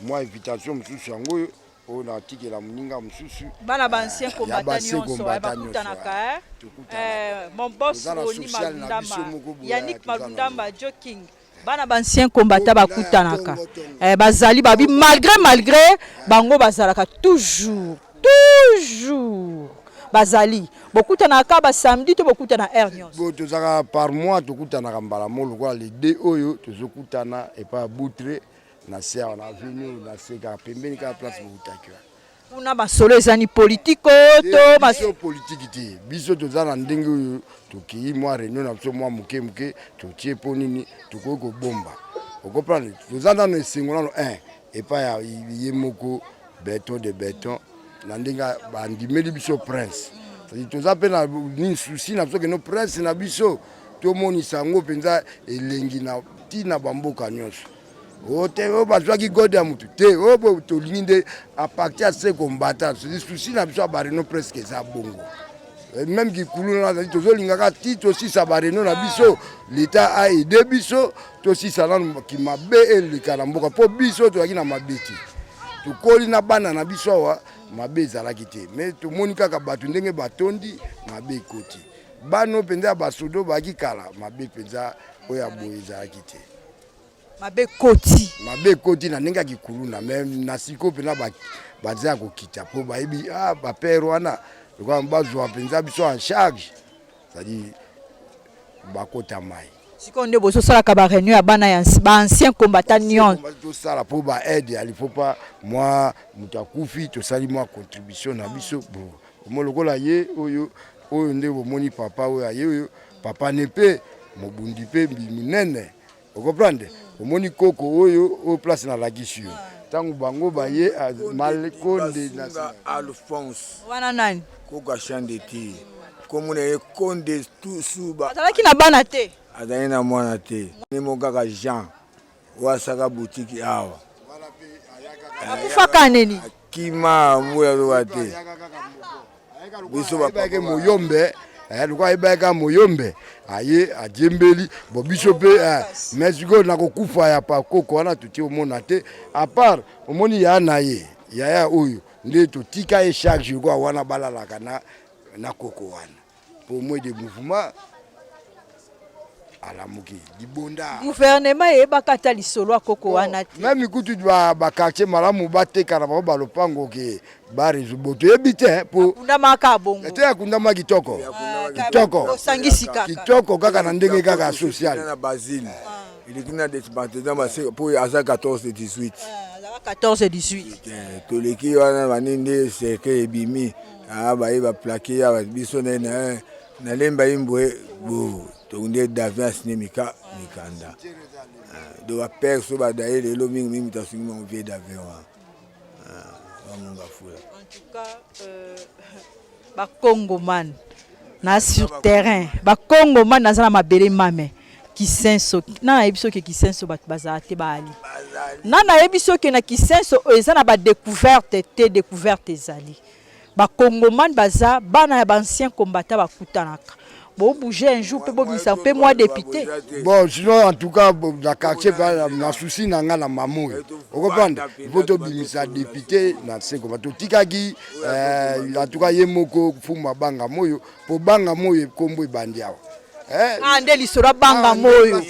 Mwa invitation mosusu yango oyo, oyo natikela moninga mosusu. Bana baancien combattant nyonso bakutanaka? Mon boss Roni Malundamba, Yannick Malundamba, Joking, bana baancien combattant bakutanaka, bazali babi malgré bango bazalaka toujours toujours bazali. Bokutanaka basamedi to bokutana heure nyonso? Bo tozalaka par mois, tokutanaka mbala moko lokola le deux oyo tozokutana epai ya Boutre na se awa na avenue oyo na se kaka pembeni kaka place boutaki wana. Kuna masolo ezani politiko to? Biso politiki te. Biso toza na ndenge oyo tokei mwa réunion na biso mwa moke moke, totie mpo nini tokoki kobomba. Okomprendre, toza nano esengo nano 1 epai ya ye moko Béton de Béton na ndenge bandimeli biso prince. Toza mpe na nini, souci na biso keno prince na biso tomonisa yango mpenza elengi na ntina bamboka nyonso. O te, oyo bazwaki gode ya motu te, oyo tolingi nde à partir ya se kombata. Souci na biso ya baréunion presque eza bongo. Même kikulu na azali, tozolingaka ti tosisa baréunion na biso, l'État aide biso tosisa nanu mabe eleka na mboka, mpo biso tozalaki na mabe te. Tokoli na bana na biso awa, mabe ezalaki te. Mais tomoni kaka bato ndenge batondi, mabe ekoti. Bano mpenza ya basodo bazalaki kala, mabe mpenza oyo ya boye ezalaki te. Mabe ekoti? Mabe ekoti na ndenge ya kikuluna. Mais na sikoyo mpenza baza ya kokita mpo bayebi bapere wana lokola bazwa mpenza biso en charge, c'est-à-dire bakota mai. Sikoyo nde bozosalaka baréunion ya bana ya baancien combattant nyonso? Tosala mpo baaide ya lifopa, mwa moto akufi, tosali mwa contribution na biso. Omoni lokola ye oyo oyo nde bomoni papa oyo aye oyo papa ne mpe mobundi mpe monene ocomprendre omoni koko oyo oyo place nalakisi yo ntango bango baye malkonde na Alphonse wana nani koko ya champ de tir kombo na ye konde suba azalaki na bana te azalaki na mwana te nemo kaka Jean oyo asaka boutique awa akufaka nini Kima mboya loba te. Biso ba papa moyombe eh, lokola ayebaki kaka moyombe aye adiembeli bo biso mpe eh, mais sikoyo nakokufa ya pakoko wana totie omona te à part omoni yaya na ye yaya oyo nde totika ye charge lokola wana balalaka na, na koko wana po moins de mouvement alamuki libonda. Gouvernement eyebaka ata lisolo ya koko wana te. Meme kutu ba ba quartier malamu bateka na bango ba lopango ke ba réseau bo toyebi te po akundama kaka bongo. Te akundama kitoko. Kitoko. Osangisi kaka. Kitoko kaka na ndenge kaka ya social. Na Basile. Eleki na département ba po aza 14 18. Azaka 14 18. Toleki wana banini nde cercueil ebimi. Ah baye ba plaquer ya biso na na na lemba imbwe bo tokunde David asine mika mikanda. Ah, do ba père so ba daye lelo mingi mingi moto asungi bango vieux David wana. Ah, bamonga fula. En tout cas euh, ba Congoman na sur terrain ba Congoman naza na mabele mame kisenso na nayebi soki kisenso bato bazala te baali na nayebi soki na kisenso oyo eza na ba découverte te découverte ezali Ba congoman baza bana ya ba anciens combattants bakutanaka. Bo bouger un jour pe bobimisa pe mwa depute. Bon sinon en tout cas na quartier na souci na nga na mamu oyo okoprendre il faut tobimisa depute na sekoma totikaki euh, en tout cas ye moko fumu abanga moyo po banga moyo ekombo ebandi awa eh, ah nde lisolo abanga ah, moyo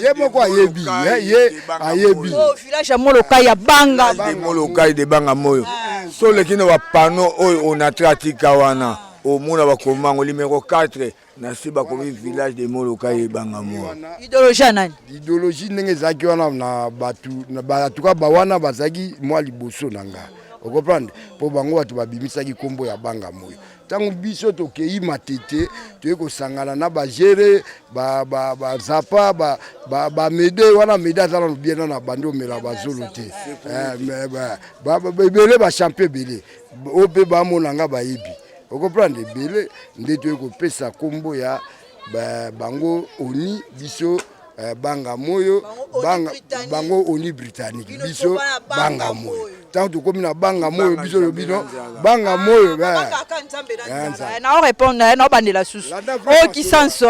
ye moko ayebi eh, ye ayebi oh, village ya molokai ya banga de molokai de banga moyo ah. so oleki na bapano oyo onatra atika wana omona bakomango numero 4 na se bakomi village de molokai ebanga moyo idéologie ya nani idéologie ndenge ezalaki wana na bato atuka bawana bazalaki mwa liboso na nga okomprendre mpo bango bato babimisaki nkombo ya banga moyo Tango biso tokeyi Matete, toye kosangana na ba Jere, ba ba ba Zapa, ba ba ba Mede wana Mede aza nanu bien nanu abandi omela ba zolo te. Eh, mais ba ba ba- ebele ba champion ebele oyo mpe bamona nga bayebi. Okomprendre ebele nde toye kopesa kombo ya ba, bango oni biso eh, banga moyo banga, bango oni britannique biso banga moyo ntango tokomi na banga moyo biso lobi no banga moyo eh, nao répondre eh, naobandela susu oyo kisanso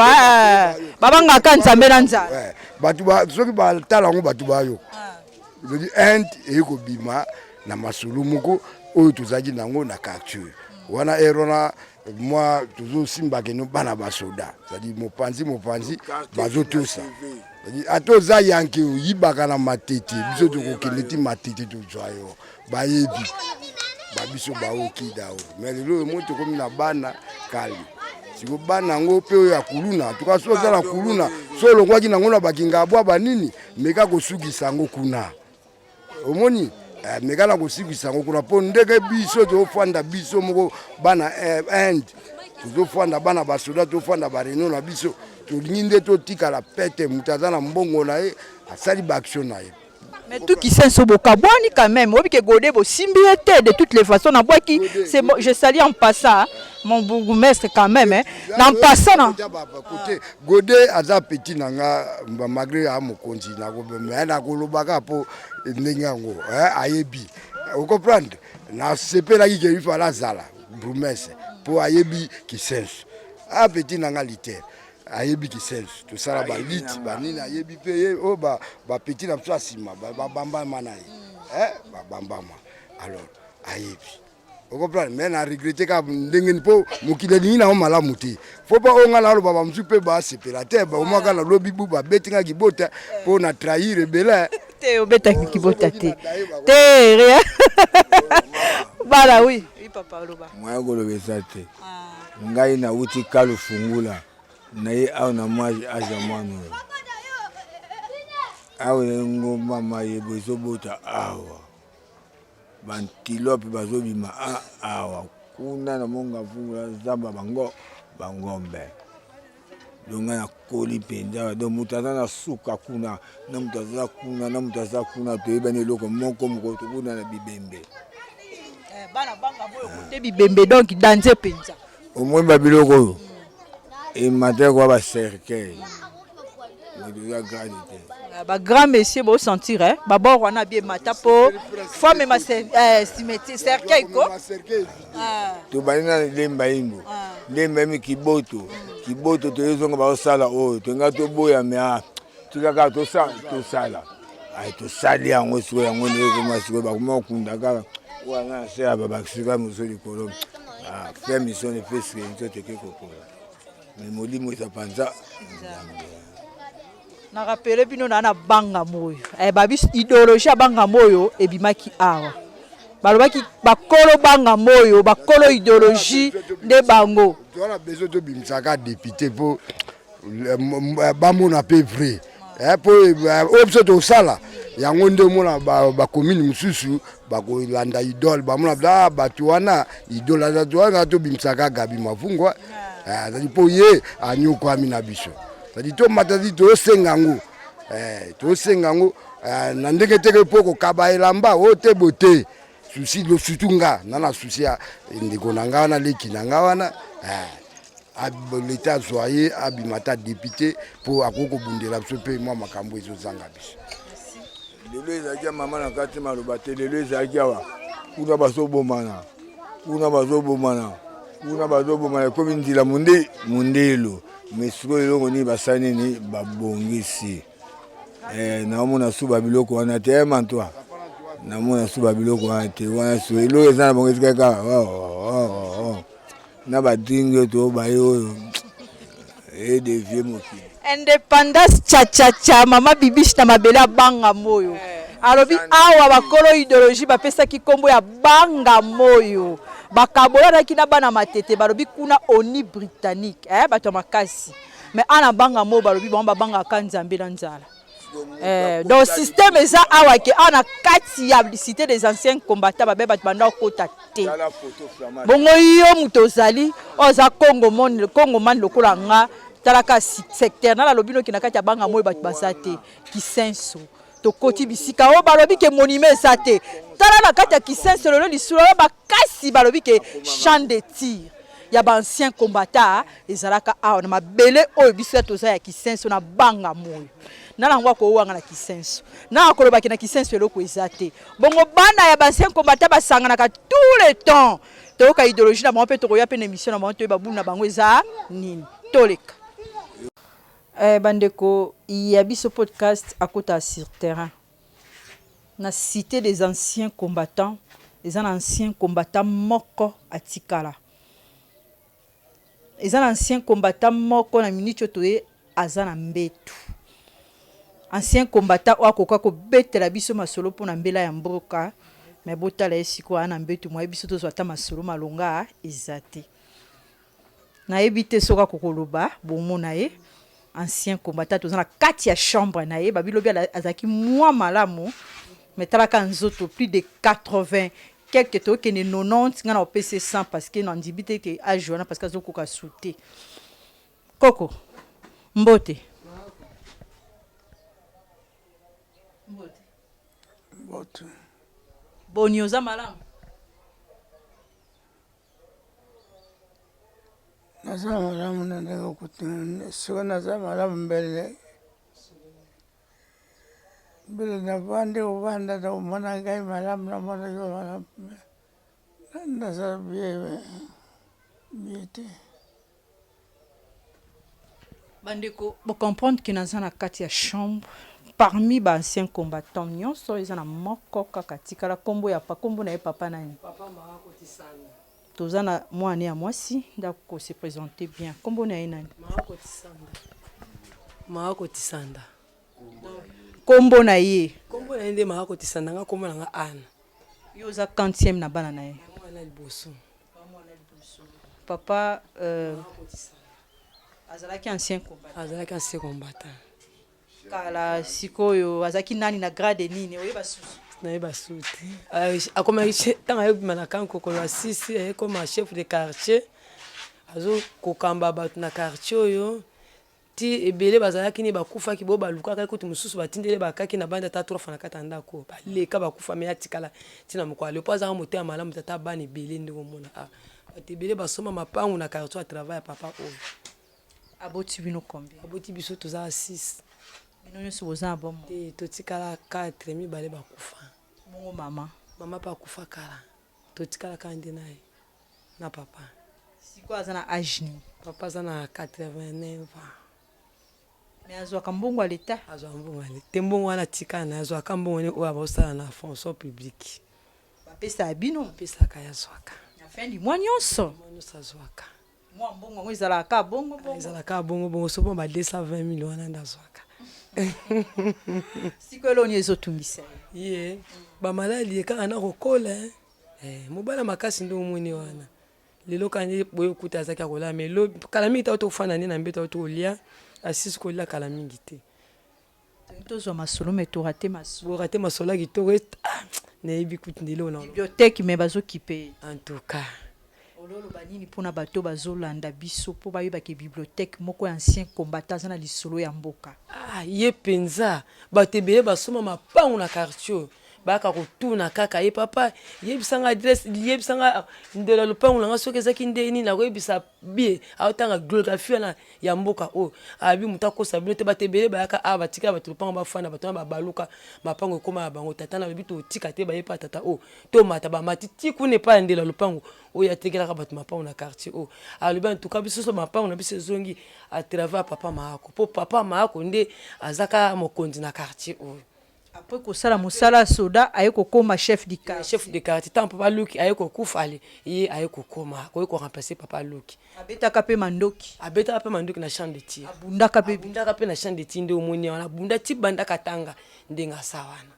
babangaka nzambe na nzala bato soki batala yango bato bayoka ah. inde eye kobima na masolo moko oyo tozalaki nango na quartier wana ere wana mwa tozosimba keno bana basoda cetadi mopanzi mopanzi bazotosa ata oza yanke oyibaka na matete biso tokokende ti matete tozwa yo bayebi babiso baokida oyo mais lelo oyo moi tokomi na bana kali siko bana yango mpe oyo ya kuluna tuka so oza na kuluna so olongwaki nango na bakingabwa banini meka kosukisa yango kuna omoni eh, meka na kosikisa yango kuna mpo ndenge biso tofanda biso moko bana eh, inde tozofanda bana basoda tofanda bareunion na biso tolingi nde totikala pete moto aza na mbongo na ye asali baaction na ye Mais tout qui senso bokabwani quand même oyebi ke gode bosimbi ye te de toutes les façons nabwaki c'est bon je salue en passant mon bourgmestre quand même hein. na passant na côté gode aza petit na nga malgré a mokonzi mais nakolobaka mpo ndenge yango ayebi ocomprendre nasepelaki ke ifala azala bourgmestre mpo ayebi kisenso a petit na nga liter ayebi kisenso tosala balite banini ayebi mpe ye oyo bapetit na biso ya nsima babambama na ye babambama alors ayebi okomprendre mais na regrette kaka ndenge nini mpo mokili elingi nango malamu te fo mpa oyo ngai naloba bamosusu mpe basepela te baoma kaka nalobi bu babeti ngai kibota mpo na trahir ebele te obetaki kibota te te rien bala oui oui papa oloba moyen koloba eza te ah. ngai nauti kalufungula na ye awa na mwa age ya mwana oyo awa ngomba mayebo ezobota awa Ba antilope bazobima awa. Kuna na Monga Vungu na zamba bango bangombe. Donc nga nakoli mpenza donc moto aza na suka kuna na moto aza kuna na moto aza kuna toyebani eloko moko mokolo tokuna na bibembe. Eh, bana banga boyo kote bibembe donc danze mpenza. Omoni ba biloko oyo emata kwa ba cercueil mais toza grade te. Eh, ba grand monsieur bo sentir eh ba bord wana bien mata po faut mema eh, cimetière cercueil ko. Ah. Tobandi na lemba imbo ah. lemba imi kiboto kiboto toyezonga baosala oyo tolinga toboya me ah, tika kaka tosala ay tosali yango sikoyo yango nde ekoma sikoyo bakoma kokunda kaka wana na se ya babakisi kaka mosusu likolo ah, fe mission efesike nzoto eke kokola me molimo eza mpanza nzambe. Na rappeler bino na na banga moyo eh, babi idéologie ya banga moyo ebimaki awa balobaki bakolo banga moyo bakolo idéologie nde bango toza na besoin tobimisaka député mpo bamona mpe vrai mpo eh, oyo biso tosala yango nde omona bacommune mosusu bakolanda idole bamona ah, bato wana idole aza wana tobimisaka gabi mavungwa eh, azali mpo ye anyokwami na biso zali tomata ti tosenga yango eh, tosenga yango na ndenge teke mpo kokaba elamba oyo te bote susi surtout nga na na susi ya ndeko na nga wana leki na nga wana leta azwa ye abima ata depute mpo akoki kobundela biso mpe mwa makambo ezozanga biso. Lelo ezalaki ya mama na kati maloba te lelo ezalaki awa kuna bazobomana kuna bazobomana kuna bazobomana ekomi nzila monde mondelo mais sikoyo eloko nini basali nini babongisi eh, naomona su babiloko wana te eh, mantwa namona su babiloko wana te wana su eloko eza na bango esika kaka oh, oh, oh, na badringi oyo tobaye oyo edevie mokili independance chachacha mama bibiche na mabele abanga moyo alobi awa bakolo idéologie bapesaki nkombo ya banga moyo bakabolanaki na bana matete balobi kuna oni britannique eh, bato ya makasi mais ana banga moyo balobi bango babangaka nzambe na nzala Eh, donc système eza awa ke awa na kati ya cité des anciens combattants babe bato banda kokota te bongo yo moto ozali oyo oza congoman lokola nga talaka secteur na nalobi noki na kati ya banga moyo bato baza te kisenso tokoti bisika oyo balobi ke monument eza te tala na kati ya kisenso lelo lisolo oyo bakasi balobi ke champ de tir ya ba ancien combattant ezalaka awa na mabele oyo biso ya toza ya kisenso na banga moyo na nango akowanga na kisenso na akolobaki na kisenso eloko eza te bongo bana ya ba ancien combattant basanganaka tout le temps toyoka idéologie na bango mpe tokoya mpe na émission na bango toyeba bulu na bango eza nini toleka eh, bandeko ya biso podcast akota sur terrain Na cite des anciens combattants eza na ancien combattant moko atikala eza na ancien combattant moko na minute oyo toye aza na mbetu ancien combattant oyo akoka kobetela biso masolo mpo na mbela ya mboka me botala ye sikoyo aa na mbetu moye biso tozwa ata masolo malonga eza te. Nayebi te soki akokoloba bomona ye ancien combattant toza na kati ya chambre na ye babi lobi azalaki mwa malamu mais tala kaka nzoto plus de 80 quelque tokende 90 nga na opesi ye 100 parce que nandimi te ke age wana parce que azokoka su te koko mbote mbote mbote boni oza malamu Naza malamu na ndenge okuti soki naza malamu mbele mbele navandi kovanda omona ngai malamu namona yo malamu naza bien bien te. Bandeko bo comprendre que naza na kati ya chambre parmi ba anciens combattants nionso eza na moko kaka atikala kombo ya kombo na ye papa nani? Papa Mahako Tisanda. Toza na mwana ya mwasi nde ako se presenter bien kombo na ye nani? Mahako Tisanda. Mahako Tisanda. Kombo na ye? Kombo na ye nde Mahako Tisanda nga kombo na nga Anne. Yo oza quantième na bana na ye? Mwana liboso. Papa euh, azalaki ancien combattant. Azalaki ancien combattant. Kala sikoyo azalaki nani na grade nini oyeba susu? Nayeba su te. Akomaki ntango ayobima na camp Kokolo asisi ayekoma chef de quartier azokokamba bato na quartier oyo ti ebele bazalaki ni bakufaki bo balukaka kutu mosusu batindeli bakaki na bandi ata trois fois na kati ya ndako baleka bakufa me atikala ntina mokolo leo mpo azalaka motema malamu tata bana ebele ndenge omona ah bato ebele basomba mapangu na quartier ya travail ya papa oyo. Aboti bino combien? Aboti biso toza 6. Bino nyonso boza na bomoi? Te, totikala 4, mibale bakufa. Bongo mama? Mama pe akufa kala. Totikala kaka nde na ye na papa. Sikoyo aza na age nini? Papa aza na 89 ans. Mais azwaka mbongo ya l'etat? Azwaka mbongo ya l'etat te, mbongo wana atikala na ye, azwaka mbongo ne oyo abosala na fonction publique. Bapesaka bino? Bapesaka ye, azwaka. Na fin du mois nyonso? Mois nyonso azwaka. Mwa mbongo yango ezalaka kaka bongo bongo? Ezalaka kaka bongo bongo, soki mwa ba 220 mille wana nde azwaka. Sikoyo eloko nini ezotungisa ye? Ye ba maladi ye kaka na kokola hein. Eh, mobali ya makasi nde omoni wana. Lelo kaka nde boye okuta azalaki ya kolala mais lobi kala mingi te auti kofanda nde na mbeto auti kolia asisi kolia kala mingi te. Tolingi tozwa masolo mais to rate masolo. Bo rate masolo ya kitoko ah, nayebi kutu nde eloko na. Bibliothèque mais bazo kipe ye. En tout cas. Ololoba nini pona bato bazolanda biso po bayeba ke bibliothèque moko ya ancien combattant aza na lisolo ya mboka. Ah ye penza bato ebele basomba mapangu na quartier oyo bayaka kotuna kaka ye papa yebisa nga adresse yebisa nga ndelo ya lopangu na nga soki ezaki ndenge nini nakoyebisa bie aotanga glographie wana ya mboka oyo abi moto akosa bino te bato ebele bayaka awa batikala bato lopango bafanda bato wana babaluka mapango ekoma ya bango tata nalobi totika te baye epa tata oyo tomata bamati ti kuna epai ya ndelo ya lopango oyo atekelaka bato mapango na quartier oyo alobi antuka biso so mapango na biso ezongi a travers papa maako mpo papa maako nde azaka mokonzi na quartier oyo. Après kosala mosala ya soda aye kokoma chef du quartier. Chef de quartier tango papa Luki aye kokufa ale ye aye kokoma akoki ko remplacer papa Luki. Abetaka pe mandoki. Abetaka pe mandoki na champ de tir. Abundaka pe. Abundaka pe na champ de tir nde omoni wana abunda ti banda Katanga ndenge aza wana.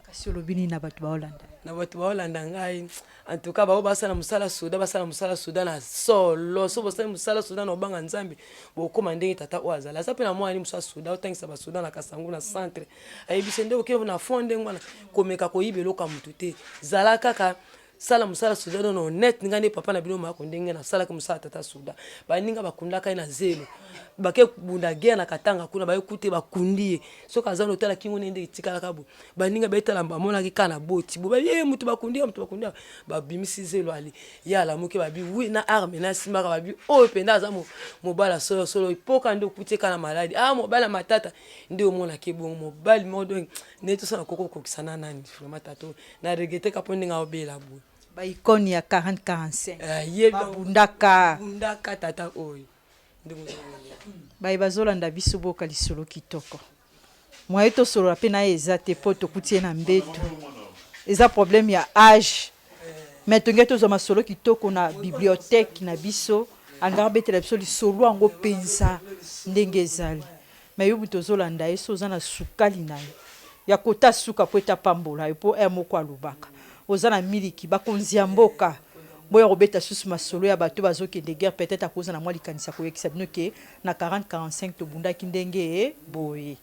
Kasi olobi nini na bato baolanda? Na bato baolanda ngai en tout cas bao basala mosala soda basala mosala soda na solo so bosali mosala soda na obanga Nzambe bokoma ndenge tata oyo azali aza mpe na mwana mosusu asoda otangisa basoda na Kasangu na centre ayebisi nde okei na fond ndenge wana komeka koyiba eloko ya motu te zala kaka sala mosala soda nono honnête ngai nde papa na bino mako ndenge nasalaki mosala tata soda baninga bakundaka ye na zelo bake bunda guerre na katanga kuna baye kute bakundi ye soki aza notala kingo nde etikalaka bo baninga betala bamonaki kaka na boti bo baye moto bakundi ye moto bakundi ye babimisi zelo ali ye alamuki babi wi na arme na simbaka babi oyo mpenza aza mobali solo solo epoka nde okuti ye kaka na maladi ah mobali ya matata nde omonaki ebongo mobali moko donc nde tosala koko okokisa na nani vraiment tata na regrette ka mpo ndenge aobela boye ba icone ya 40 45 eh, ye babundaka bundaka tata oyo baye bazolanda biso boyoka lisolo kitoko moye tosolola mpe na ye eza te mpo tokuti ye na mbeto eza problème ya age mais tongi tozwa masolo kitoko na bibliothèque na biso angaka abetela biso lisolo yango mpenza ndenge ezali mais yo moto ozolanda ye so oza na sukali na yo ya kota suka po ete apambola yo po heure moko alobaka oza na miliki bakonzi ya mboka boya kobeta susu masolo ya bato bazokende guerre peut etre akoza na mwa likanisi ya koyekisa bino ke na 40 45 tobundaki ndenge boye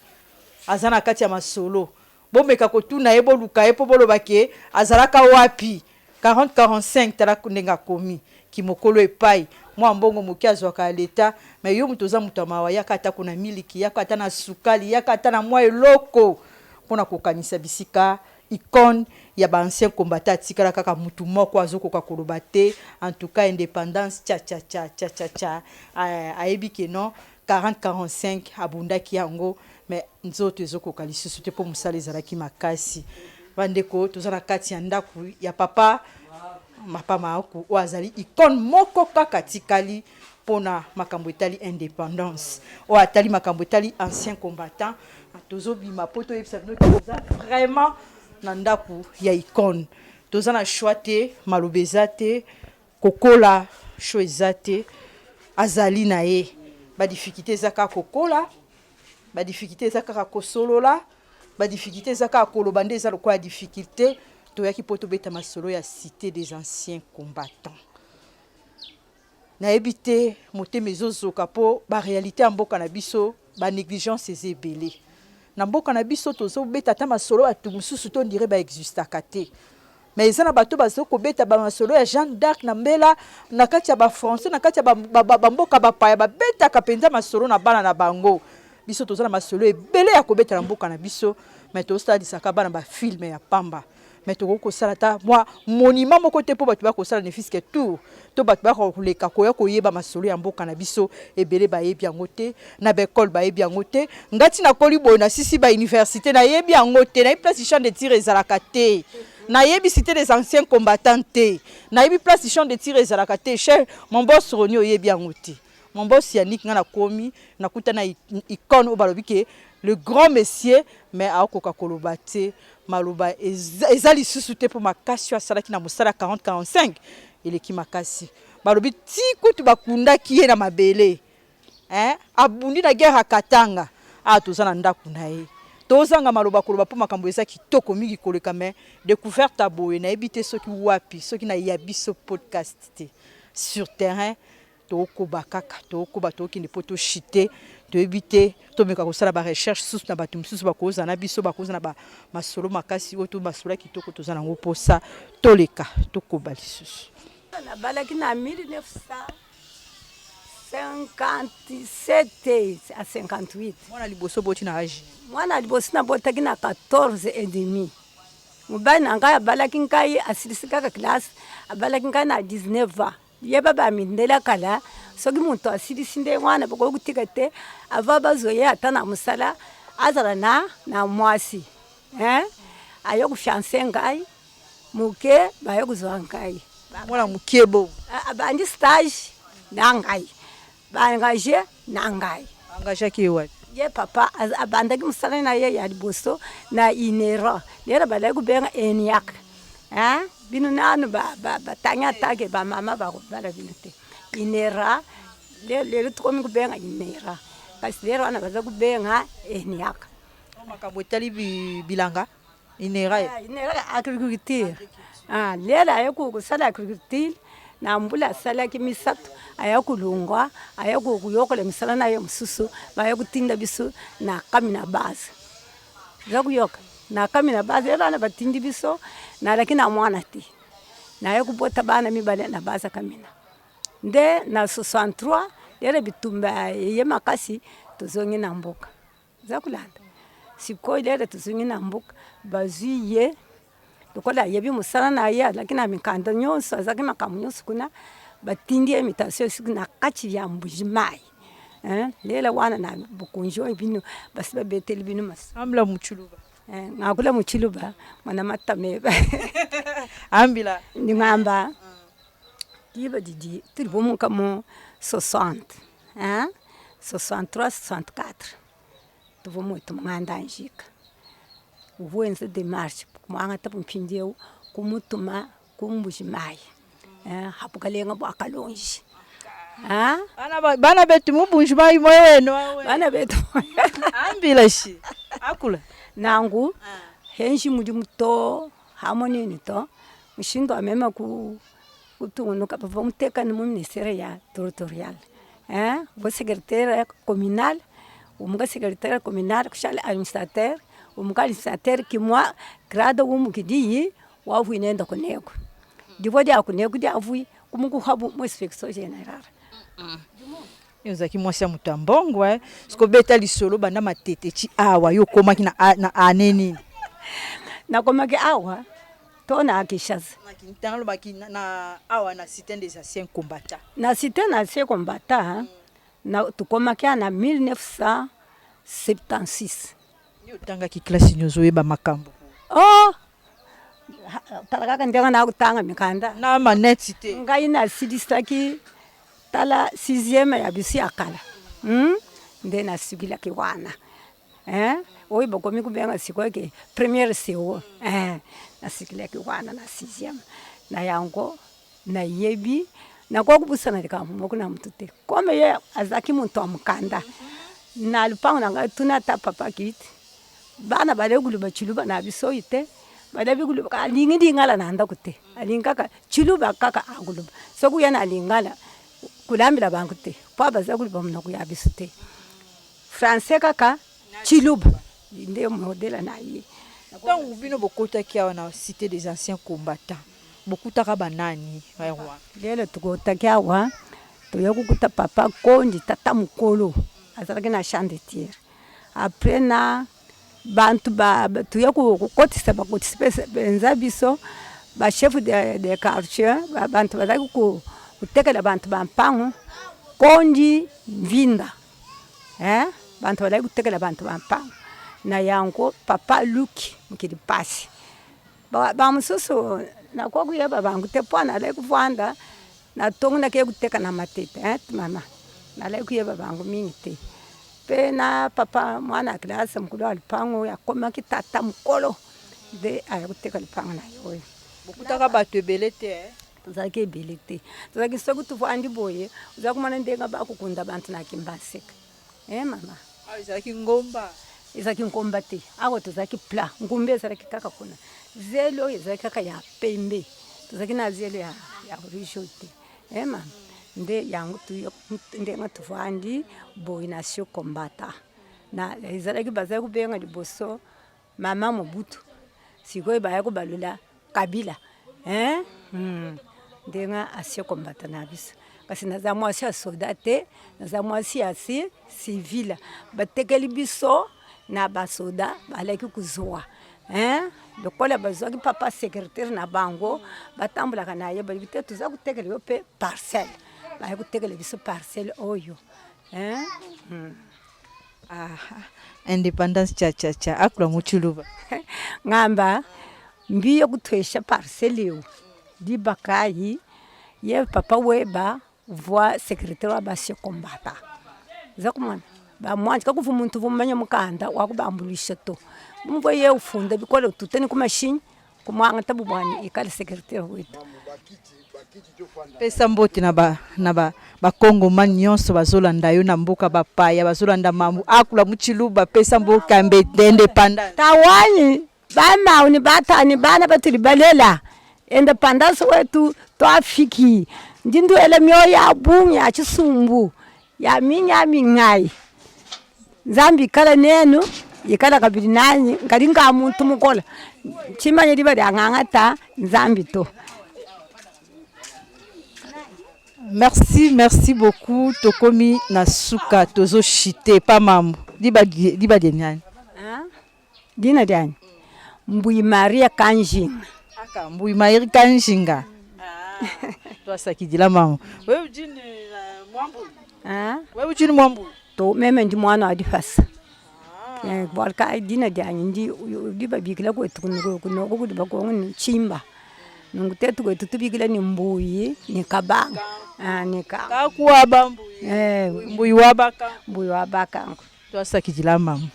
aza na kati ya masolo bomeka kotuna ye boluka ye po boloba ke azalaka wapi 40 45 tala ndenge akomi kimokolo epayi mua mbongo moke azuaka ya l'etat mais yo mutu oza mutu ya mawa yaka ata ko na miliki yaka ata na sukali yaka ata na mua eloko pona kokanisa bisika icone ya ba anciens combattants atikala kaka mutu moko azokoka koloba te en tout cas independance cha cha cha cha cha cha ayebi ke non 40 45 abundaki yango mais nzoto ezokoka lisusu te mpo mosala ezalaki makasi. Bandeko toza na kati ya ndako ya papa Mapa Maaku oyo azali icone moko kaka atikali mpona makambo etali independance, oyo atali makambo etali ancien combattant. Tozobima mpo toyebisa bino toza vraiment na ndako ya icone, toza na choix te, maloba eza te. Kokola choix eza te azali na ye ba difficulte eza kaka kokola ba difficulte eza kaka kosolola ba difficulte eza kaka koloba nde eza lokola difficulte toyaki mpo tobeta masolo ya cite des anciens combattants nayebi te motema ezozoka mpo ba realite ya mboka na biso ba negligence eza ebele. Na mboka na biso tozo beta ata masolo batu mosusu to ndire ba existaka te. Mais eza na bato bazo kobeta ba masolo ya Jeanne d'Arc na mbela na kati ya ba français na kati ya ba, ba, ba, ba mboka bapaya babetaka mpenza masolo na bana na bango. Biso toza na masolo ebele ya kobeta na mboka na biso, mais tosalisaka bana ba film ya pamba. Mais tokoki kosala ata mwa monument moko te mpo bato baya kosala ne fût-ce que tour to bato baya koleka koya koyeba masolo ya mboka na biso. Ebele bayebi yango te, na ba ecole bayebi yango te. Nga ti nakoli boye nasisi ba universite nayebi yango te, nayebi place champ de tir ezalaka te, nayebi cite des anciens combattants te, nayebi place champ de tir ezalaka te. Cher mon boss Rony oyebi yango te. Mon boss Yannick nga nakomi nakuta na icone oyo balobi ke le grand monsieur mais akoka koloba te maloba eza lisusu te mpo makasi oyo asalaki na mosala 40 45 eleki makasi balobi ti kutu bakundaki ye na mabele hein abundi na guerre ya Katanga awa toza na ndako na ye tozanga maloba koloba mpo makambo eza kitoko mingi koleka mais decouverte ya boye nayebi te soki wapi soki na ya biso podcast te sur terrain Tokoba kaka, tokoba, tokokende mpo to chuter, toyebi te, tomeka kosala ba recherche susu na bato mosusu bakozala na biso, bakozala na ba masolo makasi oyo to masolo ya kitoko toza na yango mposa, toleka, tokoba lisusu. Nabalaki na 1957 à 58. Mwana liboso oboti na age? Mwana liboso nabotaki na 14 et demi. Mobali na ngai abalaki ngai asilisi kaka classe, abalaki ngai na 19 ans. Yeba ba mindele kala soki mutu asilisi nde wana bakoki kotika te avant bazwa ye ata na mosala azala na na mwasi hein aye ko fiance ngai moke baye kozwa ngai mwana moke bo abandi stage na ngai ba engage na ngai engageaki ye wapi ye papa abandaki mosala na ye ya liboso na inera lelo balaki kobenga eniac hein bino nanu batangi atake bamama bakobala bino te inera lelo tokomi kobenga inera kasi lelo wana baza kobenga eniac makambo etali bilanga Inera eh. Inera agriculture. Ah, lelo aye kosala agriculture na mbula asalaki misato aya kolongwa aya koyokola misala na ye mosusu baya kotinda biso na kami na base oza koyoka na kami na base ye bana batindi biso nalaki na mwana te naye kobota bana mibale na base kamina nde na 63 lelo bitumba eye makasi tozongi na mboka Oza kolanda? Sikoyo lelo tozongi na mboka, bazwi ye lokola ayebi mosala na ye, azalaki na mikanda nyonso, azalaki makambo nyonso kuna, batindi ye mutation soki na kati ya Mbuji Mayi hein, lelo wana na bokonzi oyo bino basi babeteli bino masolo. Ambila mu tshiluba. Eh, ngakula mu tshiluba mwana matameba. Ambila. Ndi ngamba diba didi tuli bumuka mu 60 Hein 63 64 tuvua muetu munganda njika uvua wenza demarche kumuangata mpindieu kumutuma ku Mbuji Mayi hein ha bukalenga bua Kalonji hein. Bana betu mu Mbuji Mayi moyo wenu awe. Bana betu ambila shi akula. Nangu henji mudimu to ha munini to mushindu wa mema ku Kutungunuka bavua muteka ni mu ministere ya territorial hein uvua secretaire communal umuka secretaire communal kushala administrateur umuka administrateur kimua grade umukidiyi wavui nenda kuneku divua dia kuneku diavui kumukuhabu mu inspection general. Yo ozalaki mwasi ya moto ya mbongo eh. Siko beta lisolo banda matete ti awa yo okomaki na, na année nini? Nakomaki awa to na Kinshasa. Ntango alobaki na awa na cité des anciens combattants. Na cité na anciens combattants mm. na tokomaki na 1976. Yo otangaki classe nini ozoyeba makambo? Oh tala kaka ndenge nakotanga mikanda na maneti te. Ngai nasilisaki tala sixième ya biso ya kala hmm? nde nasukilaki wana eh? oyo bakomi kobenga sikoyo ke première CO eh? Nasukilaki wana na sixième na yango nayebi nakoki kobusana likambo moko na motu te kome ye azalaki moto ya mokanda na lupango na ngai tuna ata papa kiti bana bale koloba tshiluba na biso oyo te balebi koloba alingi lingala na ndako te alingi kaka tshiluba kaka akoloba soki oya na lingala kolambela bango te mpo baza koloba monoko ya biso te français kaka tshiluba. Nde modèle na ye. Ntango bino bokotaki awa na cité des anciens combattants, bokutaka ba nani? Lelo tokotaki awa, toye kokuta papa Kondi, tata mokolo azalaki na champ de tir. Après na bantu ba toye kokotisa bakotisi mpenza biso ba chef de quartier, bantu bazalaki kotekela bantu ba mpango Kondi Mvinda. Eh bantu bazalaki kotekela bantu ba mpango na yango papa luki mokili pasi ba ba mosusu nakoki koyeba bango te mpo nazalaki kovanda na tongo nakei koteka na matete eh mama nazalaki koyeba bango mingi te mpe na papa mwana ya classe mokolo ya lopango oyo akomaki tata mokolo nde aya koteka lopango na ye oyo. Bokutaka bato ebele te eh? Tozalaki ebele te. Tozalaki soki tovandi boye, oza komona ndenge bakokunda bantu na Kimbanseke. Eh mama. Awa ezalaki ngomba? Ezalaki ngomba te. Awa tozalaki plat. Ngomba ezalaki kaka kuna. Zelo oyo ezalaki kaka ya pembe. Tozalaki na zelo ya, ya rouge oyo te. Eh mama. Nde yango ndenge tovandi boye na sio combattant. Na ezalaki bazalaki kobenga liboso Mama Mobutu sikoyo baya kobalula Kabila hein hmm. Ndenge asie kombata na biso kasi naza mwasi ya soda te, naza mwasi ya si civile. Batekeli biso na basoda balaki kozwa hein lokola bazwaki papa secretaire na bango batambolaka na ye balobi te toza kotekela yo mpe parcelle, baye kotekela biso parcelle oyo hein hmm. Aha, independance cha cha cha akula mu tshiluba. Ngamba mbiye kutwesha parcelle eu diba kayi ye papa weba uvua secretaire wa ba combattants uza kumona ba muanji kakuvua muntu uvua mumanye mukanda wa kubambuluisha to bu muvua ye ufunda bikole ututa ne ku mashinyi Kumuangata bu bua ne ikale secretaire wetu. Pesa mbote na ba na ba bakongomani nyonso bazolanda yo na mboka bapaya bazolanda mambu akula mu tshiluba pesa mboka mbe independance. Tawanyi bamawu ne batani bana batudi balela independance wetu tuafiki ndi nduela mioyo ya bungi ya tshisumbu ya minya mingayi. Nzambi ikala nenu, ikala kabidi nanyi, nkadi nga muntu mukola, tshimanya diba dia ngangata Nzambi to. Merci, merci beaucoup. Tokomi na suka tozo chite pa mamu. Diba diba de nani? Dina dianyi Mbuyi Maria Kanjinga. Aka Mbuyi Maria Kanjinga. Twasakidila mamu. Wewe ujini mwambu? Ah? Wewe ujini mwambu? To meme ndi mwana wa difasa. Ah. Bualu kayi dina dianyi ndi udi babikila kwetu kunoko kudi bakongo ni Tshimba. Nunku tetu kwetu tubikila ni Mbuyi ni Kabanga. Ah, ni Kangu. Kakuaba Mbuyi. Eh, Mbuyi wa Bakangu. Mbuyi wa Bakangu. Twasakidila mamu.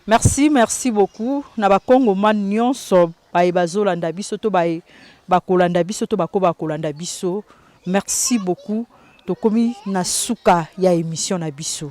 Merci merci beaucoup na ba congoman nionso baye bazolanda biso to baye bakolanda biso to bakoba kolanda biso merci beaucoup tokomi na suka ya emission na biso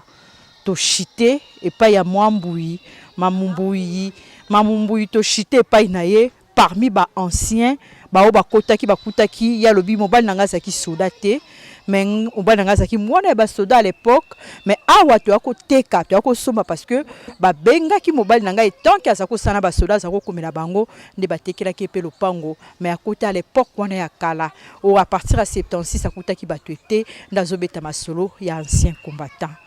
to chite epai ya mwa mbuyi mamu mbuyi mamu mbuyi to chite epai na ye Parmi ba anciens ba oyo bakotaki bakutaki ye alobi mobali na ngai azalaki soda te mais mobali na ngai azalaki mwana ya ba soda à l'epoque mais awa toya koteka toya kosomba parce que babengaki mobali na ngai tant que aza kosala na ba soda aza kokomela bango nde batekelaki ye mpe lopango mais akota à l'epoque wana ya kala oyo à partir ya 76 akutaki bato ete nde azobeta masolo ya ancien combattant.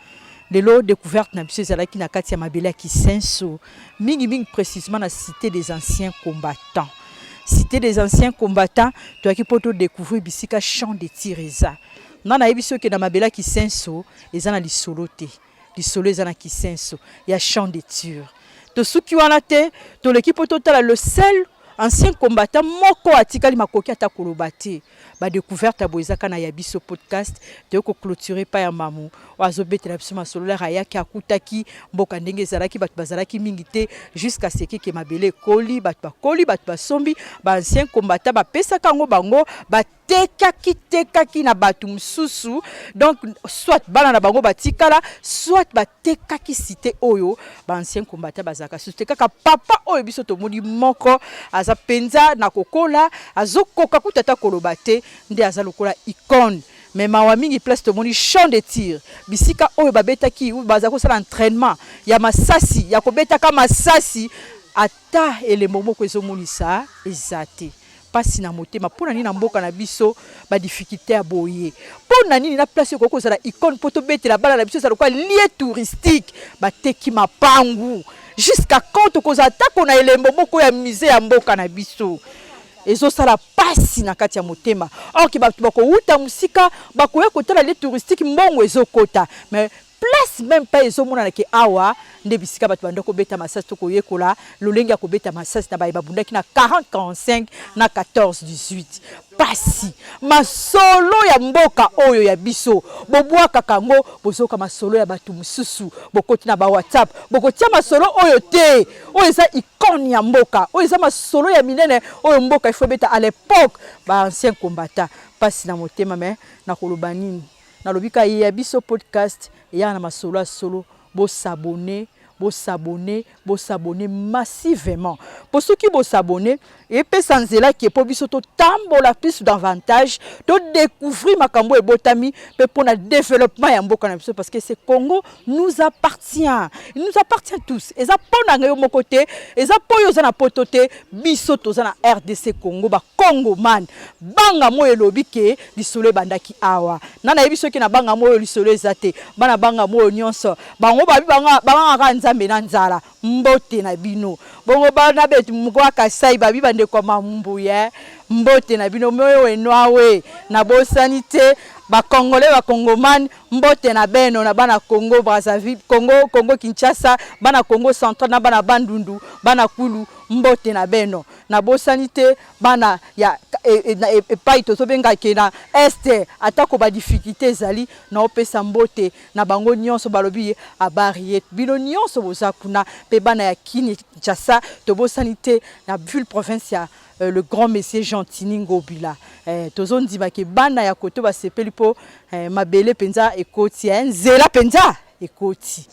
Lelo decouverte na biso ezalaki na kati ya mabele ya Kisenso, mingi mingi precisement na cite des anciens combattants. Cite des anciens combattants, toyaki mpo to decouvrir bisika champ de tir eza. Nga nayebi soki na mabele ya Kisenso eza na lisolo te. Lisolo eza na Kisenso ya champ de tir. Tosuki wana te, toleki mpo totala le seul ancien combattant moko atikali makoki ata koloba te. Ba decouverte ya boye eza kaka na ya biso podcast. Toye ko cloturer epai ya mamu oyo azobetela biso masolo lere ayaki akutaki mboka ndenge ezalaki, bato bazalaki mingi te jusqu'à ce que mabele ekoli, bato bakoli, bato basombi, ba anciens combattants bapesaka yango bango batekaki tekaki na bato mosusu, donc soit bana na bango batikala, soit batekaki cite oyo ba anciens combattants bazalaka susu te. Kaka papa oyo biso tomoni moko aza penza na kokola, azokoka kutu ata koloba te, nde aza lokola icone. Mais mawa mingi place tomoni champ de tir bisika oyo babetaki ou baza kosala entrainement ya masasi ya kobetaka masasi ata elembo moko ezomonisa eza te. Pasi na motema pona nini na mboka na biso ba difficulte ya boye pona nini na place ekoki kozala icone po tobetela bana na biso ezala lokola lieu touristique bateki mapangu jusqu'à quand tokozala atako na elembo moko ya musee ya mboka na biso ezosala pasi na kati ya motema or ke bato bakowuta mosika bakoya kotala lieu touristique mbongo ezokota mais Place meme pas ezo monana ke awa nde bisika batu banda kobeta masasi to koyekola lolenge ya kobeta masasi na baye babundaki na 40 45 na 14 18. Pasi. Masolo ya mboka oyo ya biso bobwakaka yango bozoyoka masolo ya batu mususu bokoti na ba WhatsApp bokotia masolo oyo te oyo eza icone ya mboka oyo eza masolo ya minene oyo mboka il faut ebeta à l'epoque ba anciens combattants. Pasi na motema mais nakoloba nini? Nalobi kaka ya biso podcast eyaka na masolo ya solo bo s'abonner bo s'abonner bo s'abonner massivement po soki bo s'abonner epesa nzela ke po biso totambola plus davantage to découvrir makambo ebotami pe pona développement ya mboka na biso parce que ce Congo nous appartient il nous appartient tous eza po na yo moko te eza po yo oza na poto te biso toza na RDC Congo ba Congoman banga moyo elobi ke lisolo ebandaki awa na nayebi soki na banga moyo lisolo eza te bana banga moyo nyonso bango babi bangaka nzambe na nzala mbote na bino bongo bana betu moko kasai babi bandeko ya mambuye mbote na bino moyo wenwawe nabosani te ba congolais ba congoman Mbote na beno na bana Congo Brazzaville, Congo, Congo Kinshasa, bana Congo central na bana Bandundu, bana Kwilu, mbote na beno. Nabosani te bana ya epayi tozobenga ke na Est, atako ba difficultes ezali, naopesa mbote na bango nionso, balobi habari yetu bino nionso boza kuna, pe bana ya Kin Kinshasa, tobosani te na ville province ya Le grand monsieur Gentiny Ngobila eh, tozo ndima ke bana ya koto basepeli po eh, mabele penza ekoti eh, nzela penza ekoti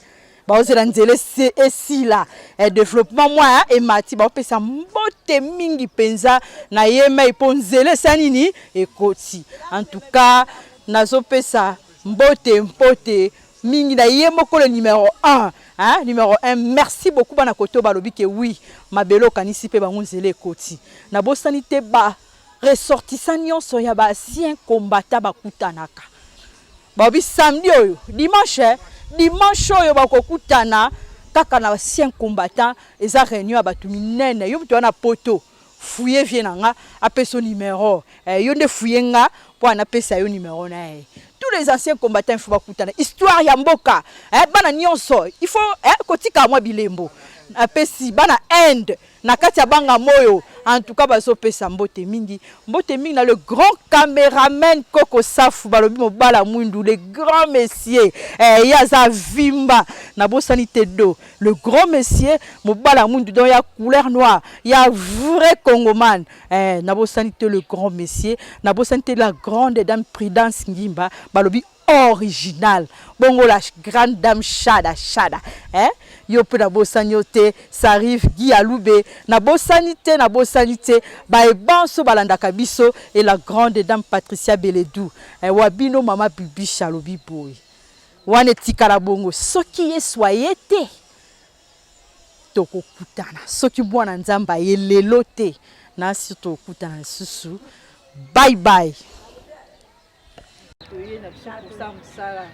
baozela nzela esila eh, developpement mwa eh, emati baopesa mbote mingi penza na ye mei po nzela esa nini ekoti en tout cas nazopesa mbote mpote mingi na ye moko le numero 1 hein, numero 1 merci beaucoup bana koto balobi ke oui mabele okanisi pe bango nzela ekoti nabosani te ba ressortissant nyonso ya ba ancien combattant bakutanaka balobi samedi oyo dimanche eh, dimanche oyo bakokutana kaka na ancien combattant eza réunion ya bato minene yo moto wana poto fouille vie na nga apesa yo numero eh, yo nde fouille nga mpo anapesa yo numero na ye tous les anciens combattants il faut bakutana histoire ya mboka eh, bana nyonso il faut eh, kotika mwa bilembo apesi bana Inde na kati ya banga moyo en tout cas bazopesa mbote mingi mbote mingi na le grand cameraman Koko Safu balobi mobala mwindu le grand monsieur eh, ye aza vimba nabosani te do Le grand monsieur mobala mwindu donc ya couleur noire ya vrai congoman eh, nabosani te le grand monsieur nabosani te la grande dame Prudence Ngimba balobi original bongo la grande dame Shada Shada eh? yo mpe nabosani yo te Sarive Guy Alube nabosani te nabosani te baye banso balandaka biso et la grande dame Patricia Beledou eh, wa bino mama Bibiche alobi boye Wana etikala bongo soki yesu aye te tokokutana soki mwana nzambe aye lelo te na sur tokokutana lisusu bye bye toye na biso kosala mosala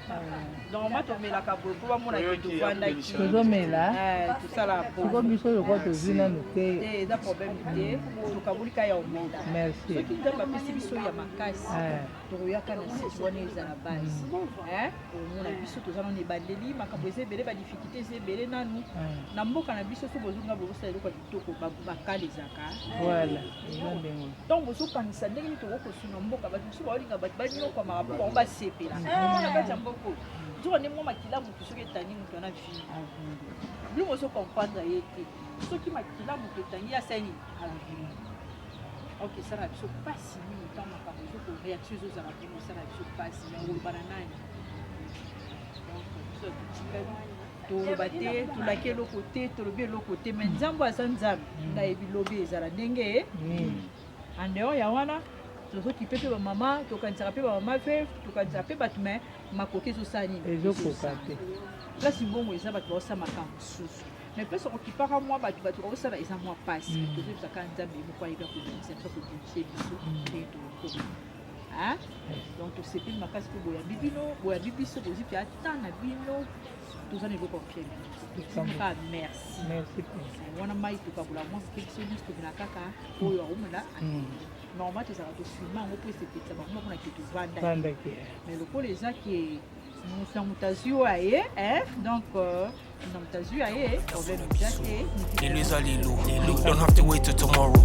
normalement tomelaka boye mpo bamona ke tovandaki tozomela eh, tosala siko biso lokola tozwi nanu te eh, eza problème te tokaboli ka ya omela merci soki nzambe apesi biso ya makasi eh. Tokoyaka na site wana ezala base eh, omona biso toza nanu ebandeli makambo eza ebele ba difficulté eza ebele nanu hmm. na mboka na biso soki bozonga bozosala eloko ya kitoko bakala ezaka voilà eza ndenge ntango bozokanisa ndenge nini tokoki kosunga mboka bato mosusu baolinga bato banyokwamaka mpo bango basepela hmm. na kati ya mboka oyo nzoka nde mwa makila moto soki etangi moto wana vini bino bozo comprendre ye te soki makila moto etangi asali nini avini Ok esala biso pasi mingi ntango makambo ezo ko reaction ezozala bongo esala biso pasi ya koloba na nani donc biso totikali toloba te tolaki eloko te tolobi eloko te mais nzambe aza nzambe nayebi lobi ezala ndenge en dehors ya wana. Tozokipe mpe bamama, tokanisaka mpe bamama veuve, tokanisaka mpe bato, mais makoki ezosala nini? Ezokoka te. Place mbongo eza, bato baosala makambo mosusu, mais place okokipaka mwa bato, bato bakosala, eza mwa pasi. Tozoyebisaka Nzambe moko ayebi akobimisa biso, akobimisa biso ndenge tokokoma. Donc tosepeli makasi mpo boyambi bino, boyambi biso, bozwi mpe ata na bino, toza na eloko ya pia kaka. Merci. Merci. Wana mai tokabola mwa moke, biso nyonso tomela kaka oyo aomela. Normal tozalaka tofilme yango mpo esepelisa bango mpona ke tovandaki, mais lokola eza ke moto na moto azwi oyo aye, donc na moto azwi aye, problème eza te. Lelo eza lelo, don't have to wait till tomorrow.